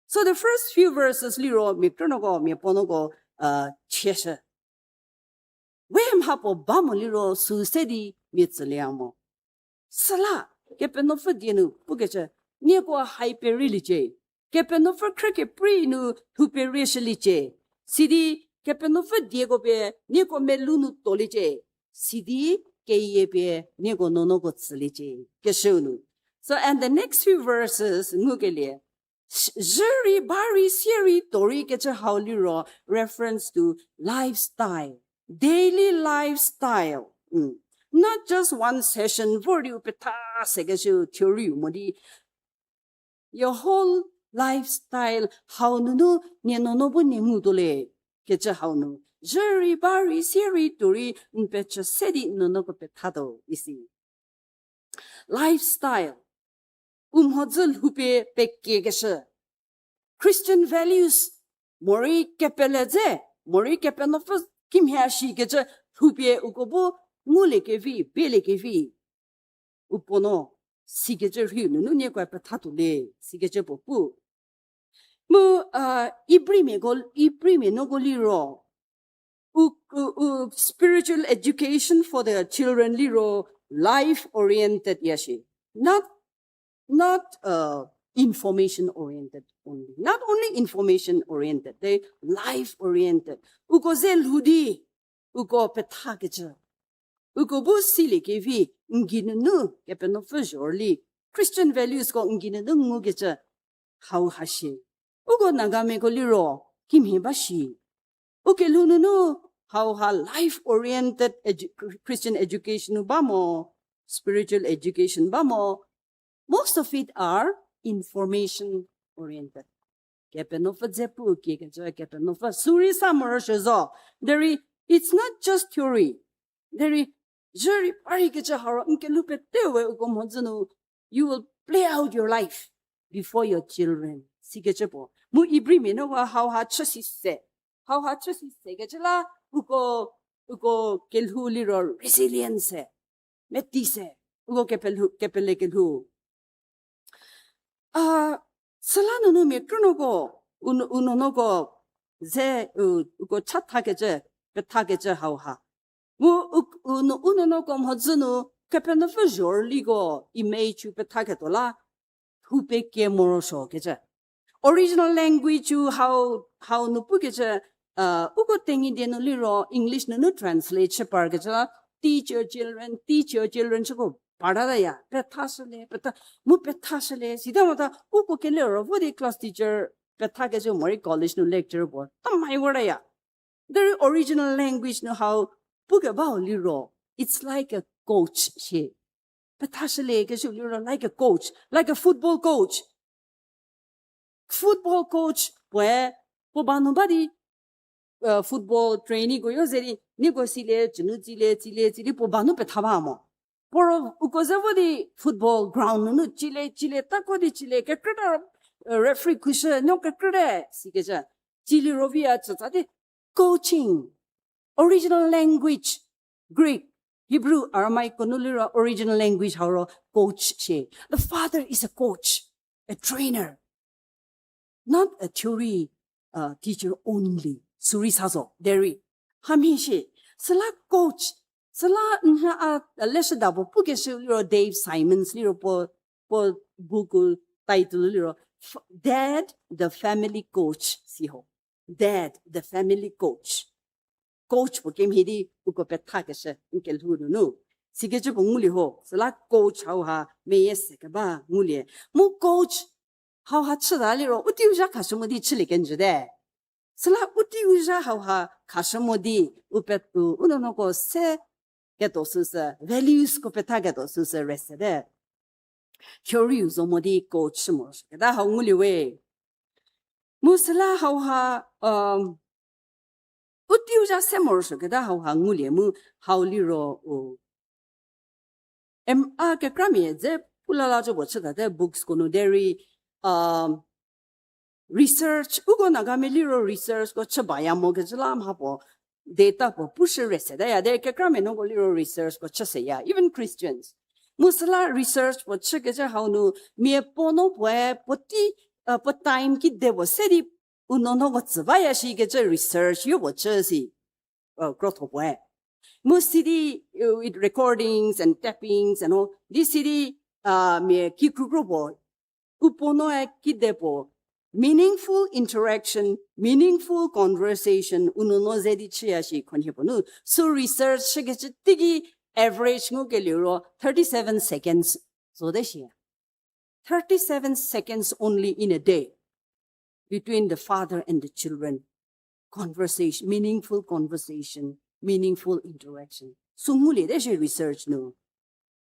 So the first few verses liro mia krünuoko, mia puonuoko, uh, chieshü. We mha puo ba mo liro sü se di mia tsülie mo. Süla, Kepenuopfü die nu pukecü, nieko hai perieliecie. Kepenuopfü khrü keprei nu lhou perieshüliecie. Sidi, Kepenuopfü dieko pie nieko melou nu tuoliecie. Sidi, keyie pie nieko nuonuoko tsüliecie. Keshüu nu. So, and the next few verses, ngukelie. Sh-, zhürei, barei, sierei, tuorei kecü hau liro reference to lifestyle, daily lifestyle. Mm. Not just one session, vor di u petha sekeshü theory mo di. Your whole lifestyle hau nunu nie nuonuo bu nie ngutuo le kecü hau nu. Zhürei, barei, sierei, tuorei, n pecü se di nuonuoko pethatuo isi. Lifestyle. U mhodzü lhoupie pekiekeshü. Christian values, morei kepele dze, morei Kepenuopfü kimhie shikecü lhoupie uko bu nguliekevi, bieliekevi. U puo nuo, sikecü rhiu nunu nieko pethatuo le, sikecü puo pu. Mu, uh, Ibrimia ko, Ibrimia no ko liro, u, u, u, spiritual education for the children liro life oriented ya shi. Not, not, uh, information oriented only. Not only information oriented, they life oriented. Uko ze lhou di, uko pethakecü. Uko bu silie kevi, n geinunu, Kepenuopfü zhorüli, Christian values ko n geinunu ngukecü, hauha shi. Uko Nagamia ko liro, kimhie ba shi. U kelhou nunu, hauha life oriented edu-, Christian education nu ba mo, spiritual education ba mo, most of it are information oriented. Kepenuopfü dze pu kiekecü, Kepenuopfü sürei sa morosuo zo. Derei, it's not just theory. Derei, zhorei parikecü haro, n kelhou pete we uko mhodzü nu, you will play out your life before your children. Sikecü puo. Mu Ibrimia no ko hauha chü si se. Hauha chü si sekecü la, uko, uko kelhou liro resilience se. Meti se. Uko kepelhou, kepele kelhou. A, süla nunu mia krünuoko, u, u nuonuoko, ze, u, uko chathakecü, pethakecü hauha. Mu u, u, u nuonuoko mhodzü nu, Kepenuopfü zhorüliko, image u pethaketuo la, hu pekie morosuokecü. Original language u hau, hau nu pukecü, uh, uko Tenyidie nu liro, English nunu translate chü parkecü la, teach your children, teach your children, süko parada ya, pethashülie, petha, mu pethashülie, sita mota, uko keliro vo di class teacher, pethakecü morei college nu lecturer puo, tamai voraya. Derei original language nu hau pukebau liro, it's like a coach shi. Pethashüliekecü liro, like a coach, like a football coach. Football coach puoe, puo ba nu ba di, uh, football trainee ko yo ze di, nieko silie, cünu tsilie, tsilie, tsilie, puo ba nu petha ba mo. Puo ro uko ze vo di football ground nunu tsilie, tsilie, tako di tsilie, kekrüta, uh, referee khushü, no kekrüte, sikecü. Tsiliro vi a tsütsa di coaching. Original language, Greek, Hebrew, Aramaic ko nu liro original language hau ro coach shi. The father is a coach, a trainer, not a theory, uh, teacher only. Sürei sa zo, derei. Hamhie shi, süla coach, süla nha a leshüda puo pukeshü liro Dave Simons liro puo, puo book u title liro, F-, Dad, the Family Coach, si ho. Dad, the Family Coach. Coach puo kemhie di uko pethakeshü n kelhou nunu. Sikecü puo ngulie ho, süla coach hauha meyie se keba ngulie. Mu coach hauha chüta liro, u teiu zha khashü mo di chülie kenjüte. Süla u teiu zha hauha khashü mo di, u pet-, u, u nuonuoko se ketuo süsü, values ko pethaketuo süsü resete. Theory u zo mo di coach chü morosuoketa hau ngulie we. Mu süla hauha, um, u teiu zha se morosuoketa hauha ngulie mu hau liro u. Em, a kekramia dze pulala zo puo chütate books ko nu derei, um, research, uko Nagamia liro research ko chü baya mokecü la mha puo, data puo pushü resete ya, derei kekramia nuoko liro research ko chü seya, even Christians. Mu süla research puo chükecü hau nu, mia puo no puoe, puotei, uh, puo time kide puo se di, u nuonuoko tsü baya shikecü research yo puo chü si, uh, krotho puoe. Mu sidi, uh, with recordings and tappings and all, di sidi, uh, mia kikrukro puo, u puo noe kide puo, meaningful interaction, meaningful conversation, u nuonuo ze di chüya shi khonhie puo nu. Sü research shükecü teiki average ngukelie ro thirty-seven seconds zote shi. Thirty-seven seconds only in a day between the father and the children. Conversation, meaningful conversation, meaningful interaction. Sü nguliete shi research nu.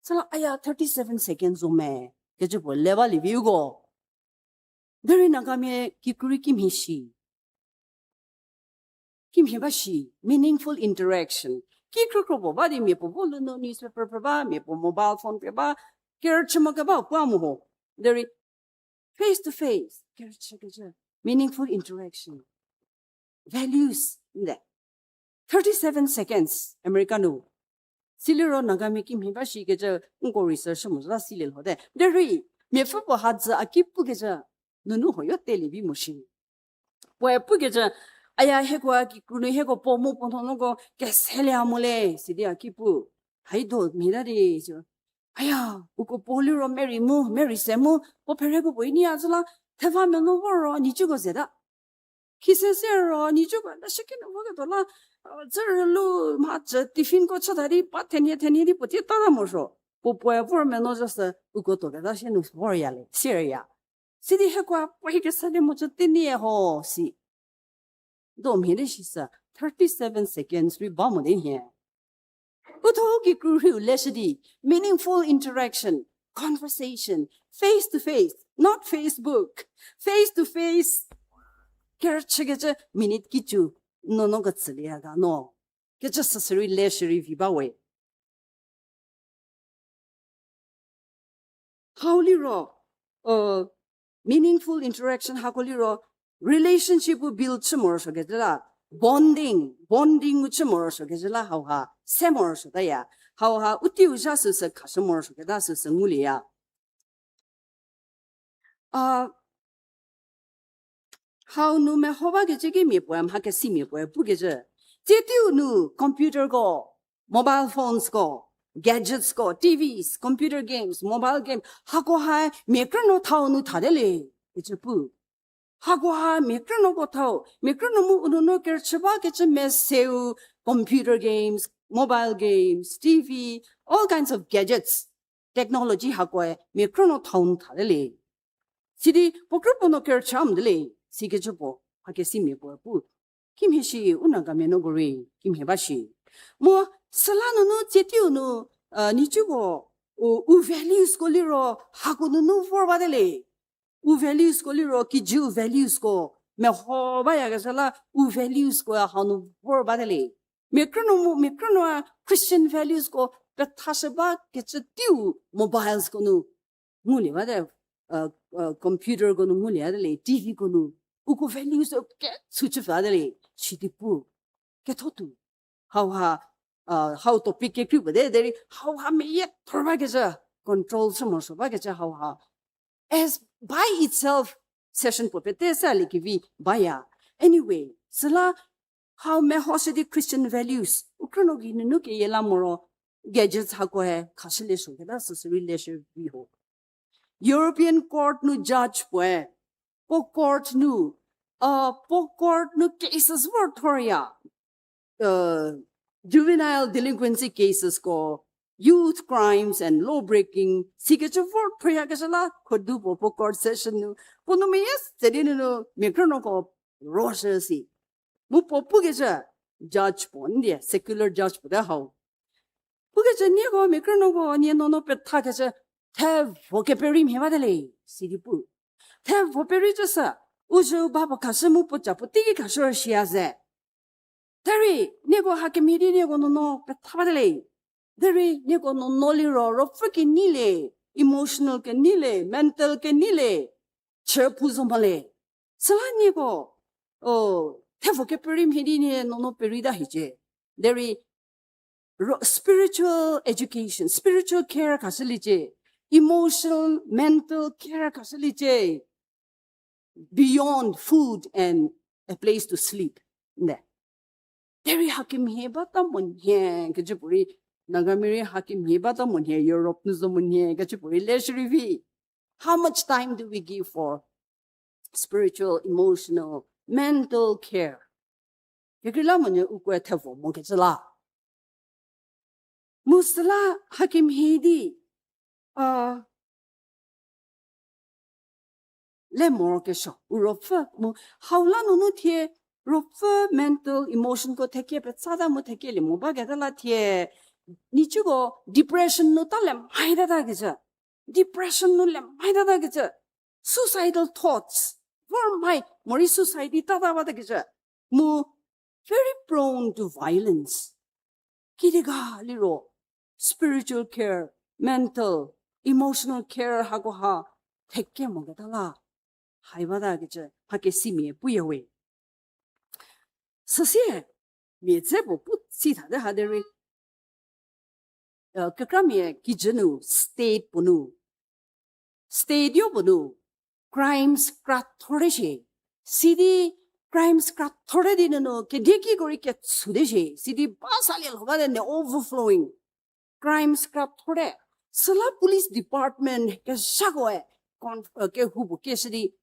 Süla aya thirty-seven seconds zo me, kecü puo le balievi uko. Derei Nagamia kikru rei kimhie shi. Kimhie ba shi, meaningful interaction. Kikrukro puo ba di mia puo vo lüno newspaper phrü ba, mia puo mobile phone phrü ba, kerüchü mo keba puo mo ho. Derei face to face, kerüchükecü, meaningful interaction. Values, nde. Thirty-seven seconds, America nu. Siliro Nagamia kimhie ba shikecü, nko research mo zha silie lhote. Derei, miapfü puo hadzü a ki pukecü, nunu ho yo telie vi mo shi. Puoe pukecü, aya hieko a kikru nu hieko puo mu puo nuonuoko keselie mo le, sidi a ki pu. Haido mia ta di, sü. Aya, uko puo liro merei mu, merei se mu, puo phereko puo i ni a zü la, theva menuo vo ro, nhicuko ze ta. Khise se ro, nhicuko la shiki nu voketuo la, uh, zürü lu, mha cü, tiffin ko chü ta di, pa thenie thenie di, puo tie ta ta mo ro. Puo puoe vor menuo zü sü, uko tuo keta sie nu vor ya le, sie ya. Sidi hieko a puoe keselie mo cü tenie ho, si. Do mhie di shi sü, thirty-seven seconds rei ba mo di nhie. Utho kikru rhiu le shi di, meaningful interaction, conversation, face to face, not Facebook, face to face. Kerüchükecü minute kicu, nuonuo ketsülie ya ga no. Kecü süsü rei le shi rei vi ba we. Hau liro, uh, meaningful interaction hako liro, relationship u build chü morosuo kecü la, bonding, bonding u chü morosuo kecü la hauha, se morosuo ta ya. Hauha, u teiu zha süsü khashü morosuo keta süsü ngulie ya. Uh, hau nu meho bakecü ki mia puoe, mha kesimia puoe pukecü. Tsie teiu nu computer ko, mobile phones ko, gadgets ko, T Vs, computer games, mobile game, hako ha mia krünuo thau nu thate le, icü pu. Hako ha mia krünuoko thau, mia krünuo mu u nuonuo kerüchü bakecü meseu, computer games, mobile games, T V, all kinds of gadgets, technology hakoe mia krünuo thau nu thate le. Sidi puo krü puo nuo kerüchü a mo de le, sikecü puo, mha kesimia puoe pu. Kimhie shi u Nagamia nuoko rei, kimhie ba shi. Mu süla nunu tsie teiu nu, uh, nhicuko, u, u values ko liro, hako nunu vor bate le. U values ko liro, kijü u values ko, meho bayakecü la, u values ko ya hau nu vor bate le. Mia krünuo mu, mia krünuo a Christian values ko, pethashü bakecü teiu mobiles ko nu ngulie bate, uh, uh, computer ko nu ngulie bate le, T V ko nu, uko values kechü chü bate le, sidi pu, ketho tuo. Hauha, uh, hau topic kekreipuo te, derei hauha meyie thor bakecü, control chü morosuo bakecü hauha. As by itself, session puo pete sa liekevi baya. Anyway, süla hau meho shi di Christian values, u krünuo gei nunu keyie la moro, gadgets hakoe khashülie suo keta süsü rei leshü vi ho. European Court nu judge puoe, puo court nu, uh, puo court nu cases vor thor ya. Uh, juvenile delinquency cases ko, youth crimes and law breaking, sikecü vor thor yakecü la, khodu puo puo court session nu, puo nu meyie se di nunu, mia krünuoko roshü si. Mu puo pukecü judge puo, ndie secular judge puo te hau. Pukecü nieko mia krünuoko nie nuonuo pethakecü, thevo keperei mhie bate le, sidi pu. Thevo perei cü sü, u zhü u ba puo khashü mu puo ca puo teiki khashü shia ze. Derei nieko hakemhie di nieko nuonuo petha bate le. Derei nieko nuonuo liro, ruopfü kenei le, emotional kenei le, mental kenei le, chü pu zo mo le. Süla nieko, o, thevo keperei mhie di nie nuonuo perei ta hiecie. Derei ro-, spiritual education, spiritual care khashüliecie, emotional, mental care khashüliecie, beyond food and a place to sleep. Nde. Derei hakemhie bata monhie kecü puorei, Nagamia rei hakemhie bata monhie, Europe nu zo monhie kecü puorei leshü rei vi. How much time do we give for spiritual, emotional, mental care? Kekreilamonyü ukoe thevo mokecü la. Mu süla hakemhie di, a, le morokesuo, u ruopfü mu hau la nunu thie ruopfü mental, emotion ko thekie petsata mu thekielie mo baketa la thie, nhicuko depression nu ta le mhai tatakecü. Depression nu le mhai tatakecü. Suicidal thoughts. Vor mhai, morei suicide di tata batakecü. Mu very prone to violence. Kidi ga liro, spiritual care, mental, emotional care hako ha, theke moketa la. Hai batakecü, mha kesimia puya we. Süsie, mia dze puo pu si thate ha derei. Uh, kekramia kijü nu, state puo nu. State yo puo nu. crimes kra thorte shie. Sidi crimes kra thorte di nunu, kediekiko rei ketsute shie. Sidi ba salie lho ba de ne overflowing. Crimes kra thorte. Süla police department kezhakoe, con-, uh, kehoupuo keshü di,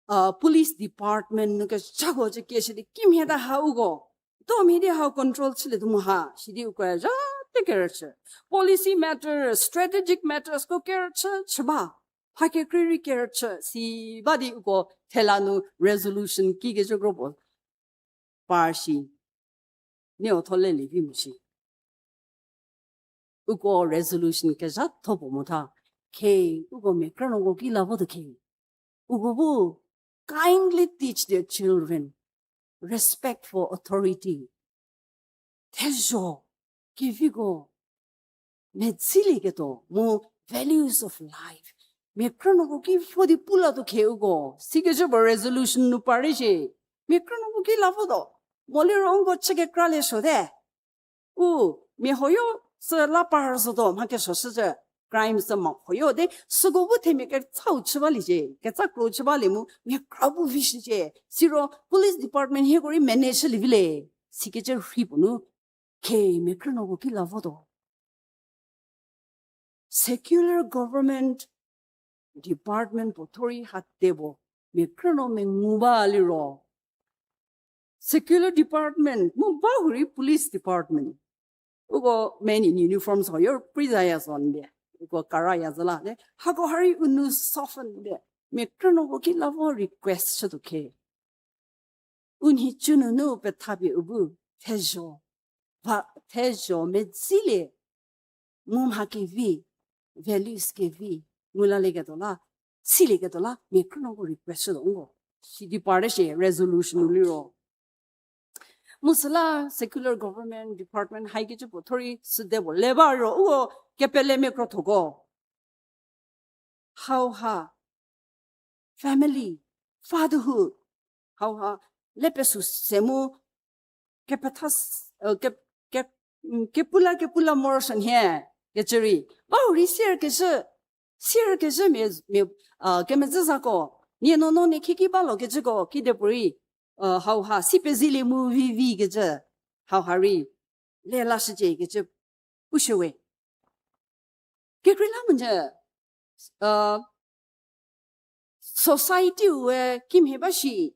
uh, police department nu kezhako cü keshü di, kimhie ta ha uko. Do mhie di hau control chülie tuo mu ha, sidi uko zha te kerüchü. Policy matters, strategic matters ko kerüchü, chü ba. Mha kekrei rei kerüchü, si ba di uko thela nu resolution ki kecü kropuo. Par shi. Nieo tho lelie vi mo shi. Uko resolution kezha tho puo mo tha. Khe, uko mia krünuoko ki la vo tuo khe. Uko bu, kindly teach their children respect for authority. Thezho, keviko, medzilieketuo, mu values of life. Mia krünuoko ki vo di pu la tuo khe uko. Sikecü puo resolution nu par shie. Mia krünuoko ki la vo tuo. Moliro uko chü kekralie suote. U, mia huoyo sü la par zotuo, mha kesuo shücü. Crime sü ma huoyo de, süko bu themia ketsau chü balie cie, ketsa kro chü balie mu, mia kra bu vi shücie. Siro police department hieko rei manage chülie vi le. Sikecü rhei puo nu, khe mia krünuoko ki la vo tuo. Secular government department puo thorei ha te puo, mia krünuo mengu ba liro. Secular department, mu ba hurei police department. Uko men in uniforms huoyo prison ya zo nde. Uko kara ya zo la de. Hako harei u nu soften de. Mia krünuoko ki la vo request chütuo khe. U nhicu nunu pethapie u bu thezho, va thezho medzilie, mu mha kevi, values kevi, ngu lalieketuo la, silieketuo la, mia krünuoko request chütuo uko. Sidi parte shie resolution u liro. Mu süla secular government department haikecü puo thorei süde puo le ba ro, uko kepelemia krothoko. Hauha, family, fatherhood, hauha, le pesu se mu, kepetha, ke, ke, kepula, kepula morosuo nhie, kecü rei. Ba hurei sier kezhü, sier kezhü mia, mia, kemezhü zako, nie nuonuo nie khieki balo kecüko, kidepuorei, hauha, si pezilie mu vivi kecü, hauha rei, le lashücie kecü, pushüwe. Kekreilamonyü, society-u we kimhie ba shi,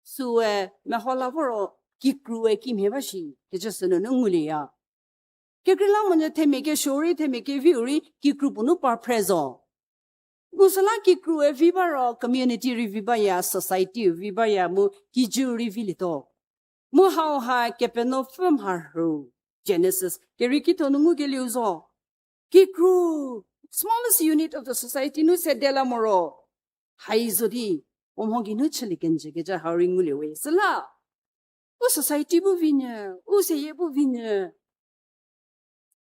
süe meho la voro kikru-e kimhie ba shi, kecü sünunu ngulieya. Kekreilamonyü themia kesuo rei, themia keviu rei, kikru puo nu par phre zo. Mu süla kikrue vi ba ro community rei vi baya, society-u vi baya, mu kijüu rei vilietuo. Mu hauha Kepenuopfü mharhü, Genesis kerieki tho nu ngukelieu zo. Kikru, smallest unit of the society nu sede la moro. Hai zo di, puo mho geinu chülie kenjü kecü hau rei ngulie we. Süla, u society bu vi nyü, u seyie bu vi nyü.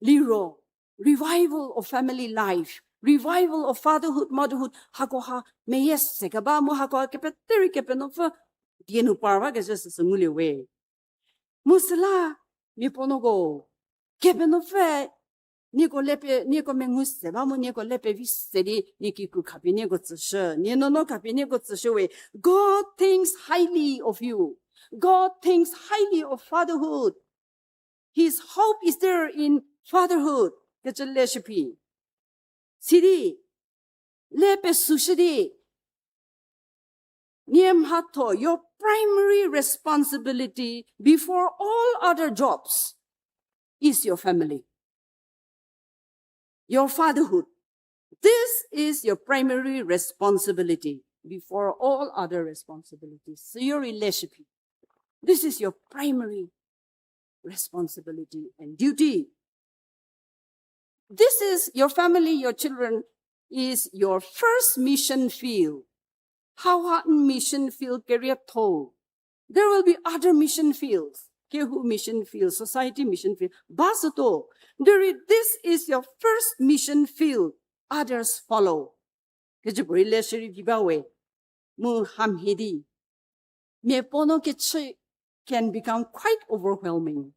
Liro, revival of family life, revival of fatherhood, motherhood, hakoha meyie se keba mu hakoha kepeterei Kepenuopfü die nu par ba kezhü süsü ngulie we. Mu süla, mia puonuoko, Kepenuopfü, nieko le pe, nieko mengu se ba mu nieko le pevi se di, nie kikru khapie nieko tsüshü, nie nuonuo khapie nieko tsüshü we. God thinks highly of you. God thinks highly of fatherhood. His hope is there in fatherhood. Kecü leshü phi. Sidi, le pesushü di, nie mhatho, your primary responsibility before all other jobs is your family. Your fatherhood. This is your primary responsibility before all other responsibilities. Sü yo rei leshü phi. This is your primary responsibility and duty. This is your family, your children is your first mission field. Hauha n mission field kerietho. There will be other mission fields. Kehou mission field, society mission field. Ba sütuo. Derei, this is your first mission field. Others follow. Kecü puorei leshü rei vi ba we. Mu hamhie di. Mia puonuo kechü can become quite overwhelming.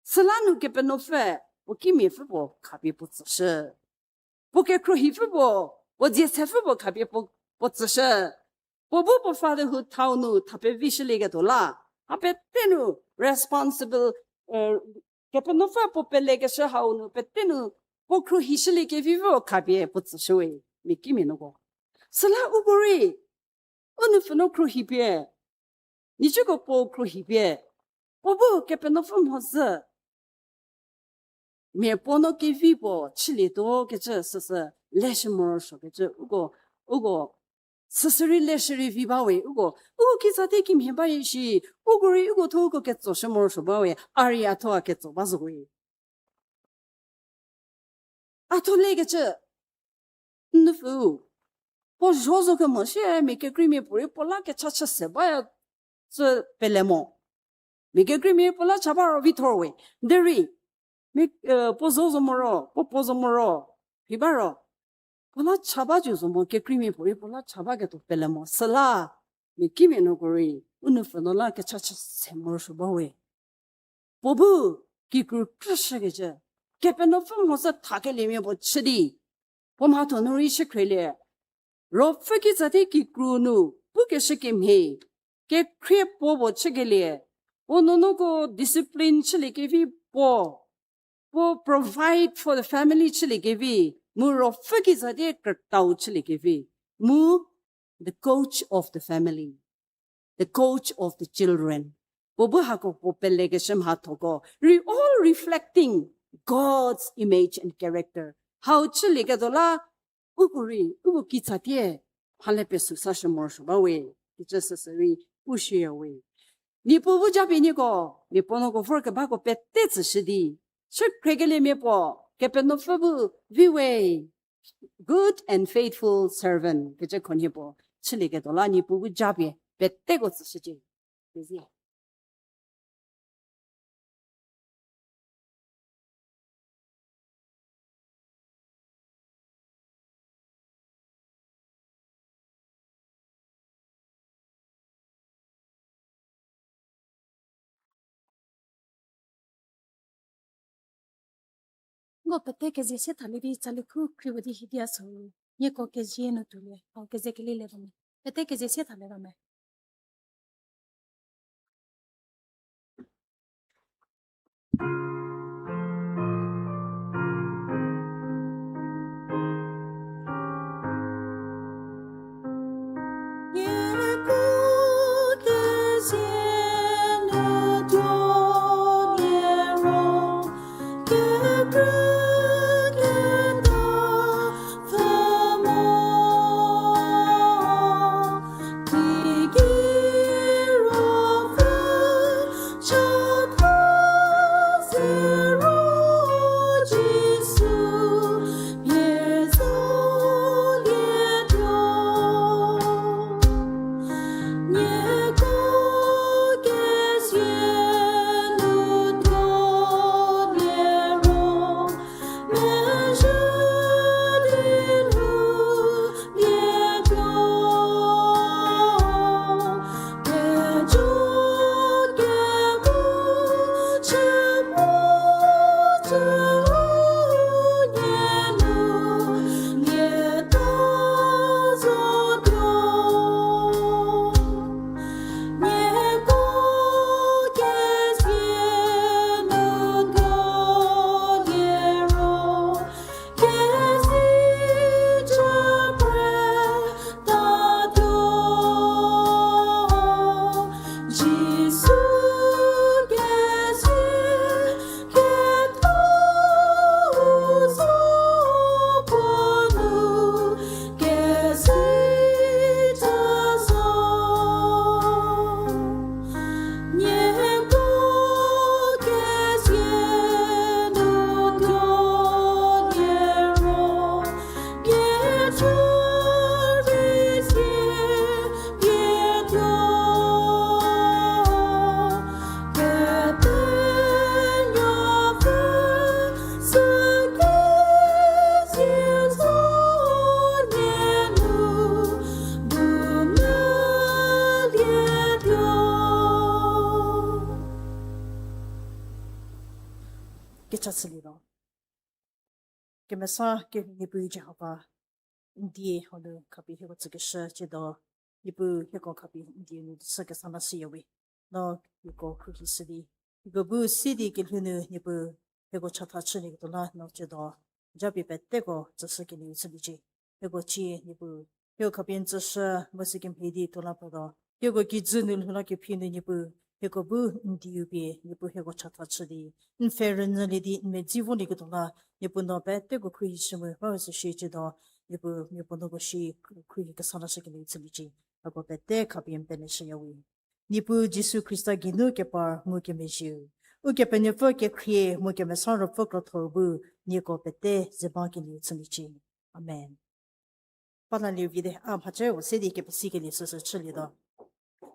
Süla nu Kepenuopfü, puo kimiapfü puo khapie puo tsüshü. Puo kekhruohipfü puo, puo dziesepfü puo khapie puo puo tsüshü. Puo bu puo fatherhood thau nu tha pevishülieketuo la, ha pete nu responsible, eh, Kepenuopfü puo pelekeshü hau nu pete nu puo khruohishülie kevi vo khapie puo tsüshüwe, mia kimia nuko. Süla uko rei, u nupfü nu khruohipie, nicüko puo khruohipie, puo bu Kepenuopfü mhodzü mia puo no kevi puo chülietuo kecü süsü leshü morosuokecü uko, uko süsü rei leshü rei vi bawe, uko, uko kitsa tie kimhie ba shi, uko rei uko thuo uko ketsoshü morosuo bawe, a rei a thuo a ketso ba zowe. A thuo lekecü, nupfüu, puo zho zo kemo sie mia kekreimia puorei puo la kecha chü se baya tsü pele mo. Mia kekreimia puo la cha ba ro vi thor we. Derei, mia, eh, puo zo zo moro, puo puo zo moro, phi ba ro, puo la cha ba ju zo mo, kekreimia puorei puo la cha baketuo pele mo. Süla, mia kimia nuko rei, u nupfü no la kecha chü se morosuo bawe. Puo bu kikru krüshükecü, Kepenuopfü mhodzü thakeliemia puo chü di, puo mhatho nu rei shükhrielie. Ruopfü kitsa tie kikru nu pukeshü kemhie, kekhrie puo puo chükelie, puo nuonuoko discipline chüliekevi puo, puo provide for the family chüliekevi, mu ruopfü kitsa tie krütau chüliekevi, mu the coach of the family, the coach of the children. Puo bu hako puo pelekeshü mhathoko, re-, all reflecting God's image and character. Hau chülieketuo la, uko rei, uko kitsa tie, mhale pesü sashü morosuo bawe, kicü süsü rei, u shiya we. Niepuu bu japie nieko, mia puo nuoko vorkebako pete tsüshü di, chükhriekeliemia puo, Kepenuopfü bu viwe, good and faithful servant, kecü khunhie puo chülieketuo la Niepuu bu japie peteko tsüshücie. Kezie. Nko pete kezie sie thalie di tsali khu khriwa di hidia sü, nieko kezie nu tuolie, hau kezie kelie le ba me. Pete kezie sie thalie ba me. Kecha chülie ro. Kemesa kehou Niepuu Jihova, n die hanu khapie hieko tsükeshü, tsiedo Niepuu hieko khapie n die nu chü kesa la shüyawe. No hieko khruohi shü di, hieko bu si di kelhou nu Niepuu hieko chatha chü di ketuo la no tsiedo japie peteko tsüshü kenieu chüliecie. Hieko cie Niepuu, hieko khapie n tsüshü, mu sü kemhie di tuo la puo ro hieko kijü nu lhou la kephi nu Niepuu, hieko bu n dieu pie Niepuu hieko chatha chü di, n pfhe rünyülie di n medzi vo di ketuo la, Niepuu no peteko khruohi shü mu, ba sü shi tsiedo, Niepuu, Niepuu noko shi khruohi kesa la shü kenieu chüliecie. Hako pete khapie n pele shüyawe. Niepuu Jisu Khrista geinu kepar ngukemezhieu, Ukepenuopfü kekhrie mu Kemesa Ruopfü krotho bu, nieko pete ze ba kenieu chüliecie. Amen. Pala liu vide, a mhace u se di kepesikelie süsü chülietuo.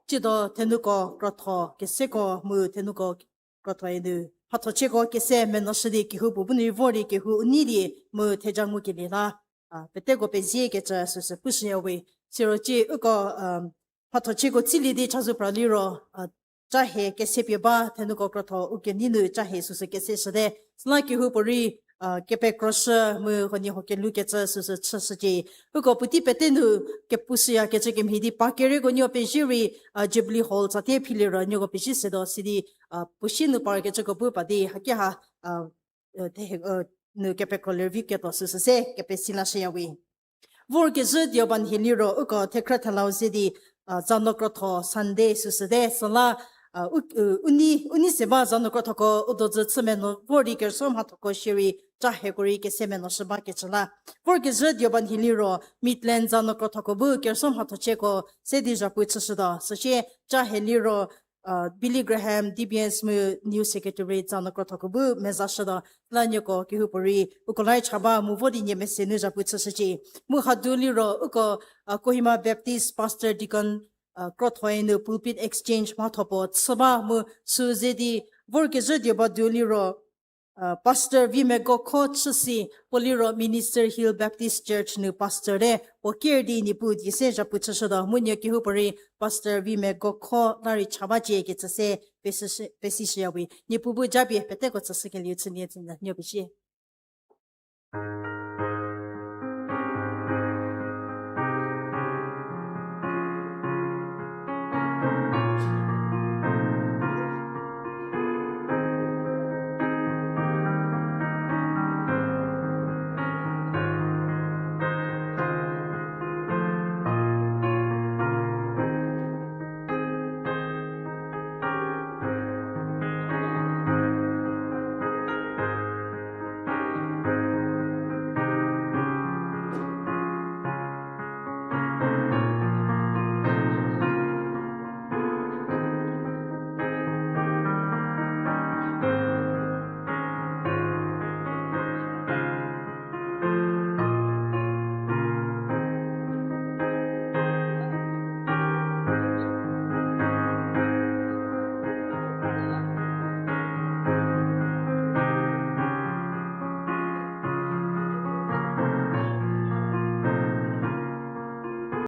Tsiedo thenuko krotho keseko mu thenuko krotho-e nu mhathochieko kese menoshü di kehoupuo bu nu vor di kehou u nei di mu theja ngukelie la, a, peteko pezie kecü süsü pushüyawe. Siro cie uko, um, mhathochieko tsilie di chazou pra liro, a, ca hie kese pie ba, thenuko krotho u kenei nu ca hie süsü kese shüte. Süla kehoupuorei, a, kepekroshü mu huoniehuo kelhoukecü süsü chüshücie. Uko puotei pete nu kepushüyakecü kemhie di pa kerieko nuo pezie rei, a, Jubilee Hall tsatie philiero nuoko pezie setuo sidi, a, puo sie nu parkecüko bu pa di hakeha, a, e, the, e, nu kepekro lervi ketuo süsü se kepesi la shüyawe. Vorkezhü Deoban hie liro uko thekhrü thelau ze di, a, zano krotho Sunday süsüte süla, a, u, u, u nei, u nei se ba zano krothoko u dodzü chü meno vor di kerüsuo mhathoko shierei ca hieko rei kese menoshü bakecü la. Vorkezhü Deoban hie liro Midland zano krothoko bu kerüsuo mhathochieko se di zhapu chüshütuo. Süsie ca hie liro, a, Billy Graham, D B S mu New Secretary zano krothoko bu mezashütuo. La nieko kehoupuorei uko lai cha ba mu vo di nie mese nu zhapu chüshücie. Mu hadu liro uko, a, Kohima Baptist Pastor Deacon, a, krotho-e nu pulpit exchange mhatho puo chü ba mu sü ze di vorkezhü Deoban du liro, a, Pastor Vimegokho chüsi, puo liro Minister Hill Baptist Church nu pastor te, puo ker di Niepuu die se zhapu chüshütuo mu nie kehoupuorei Pastor Vimegokho la rei cha bacie kecü se pesi shü, pesi shüyawe. Niepuu bu japie peteko tsüshükelieu chülie tsünyü nuo pezie.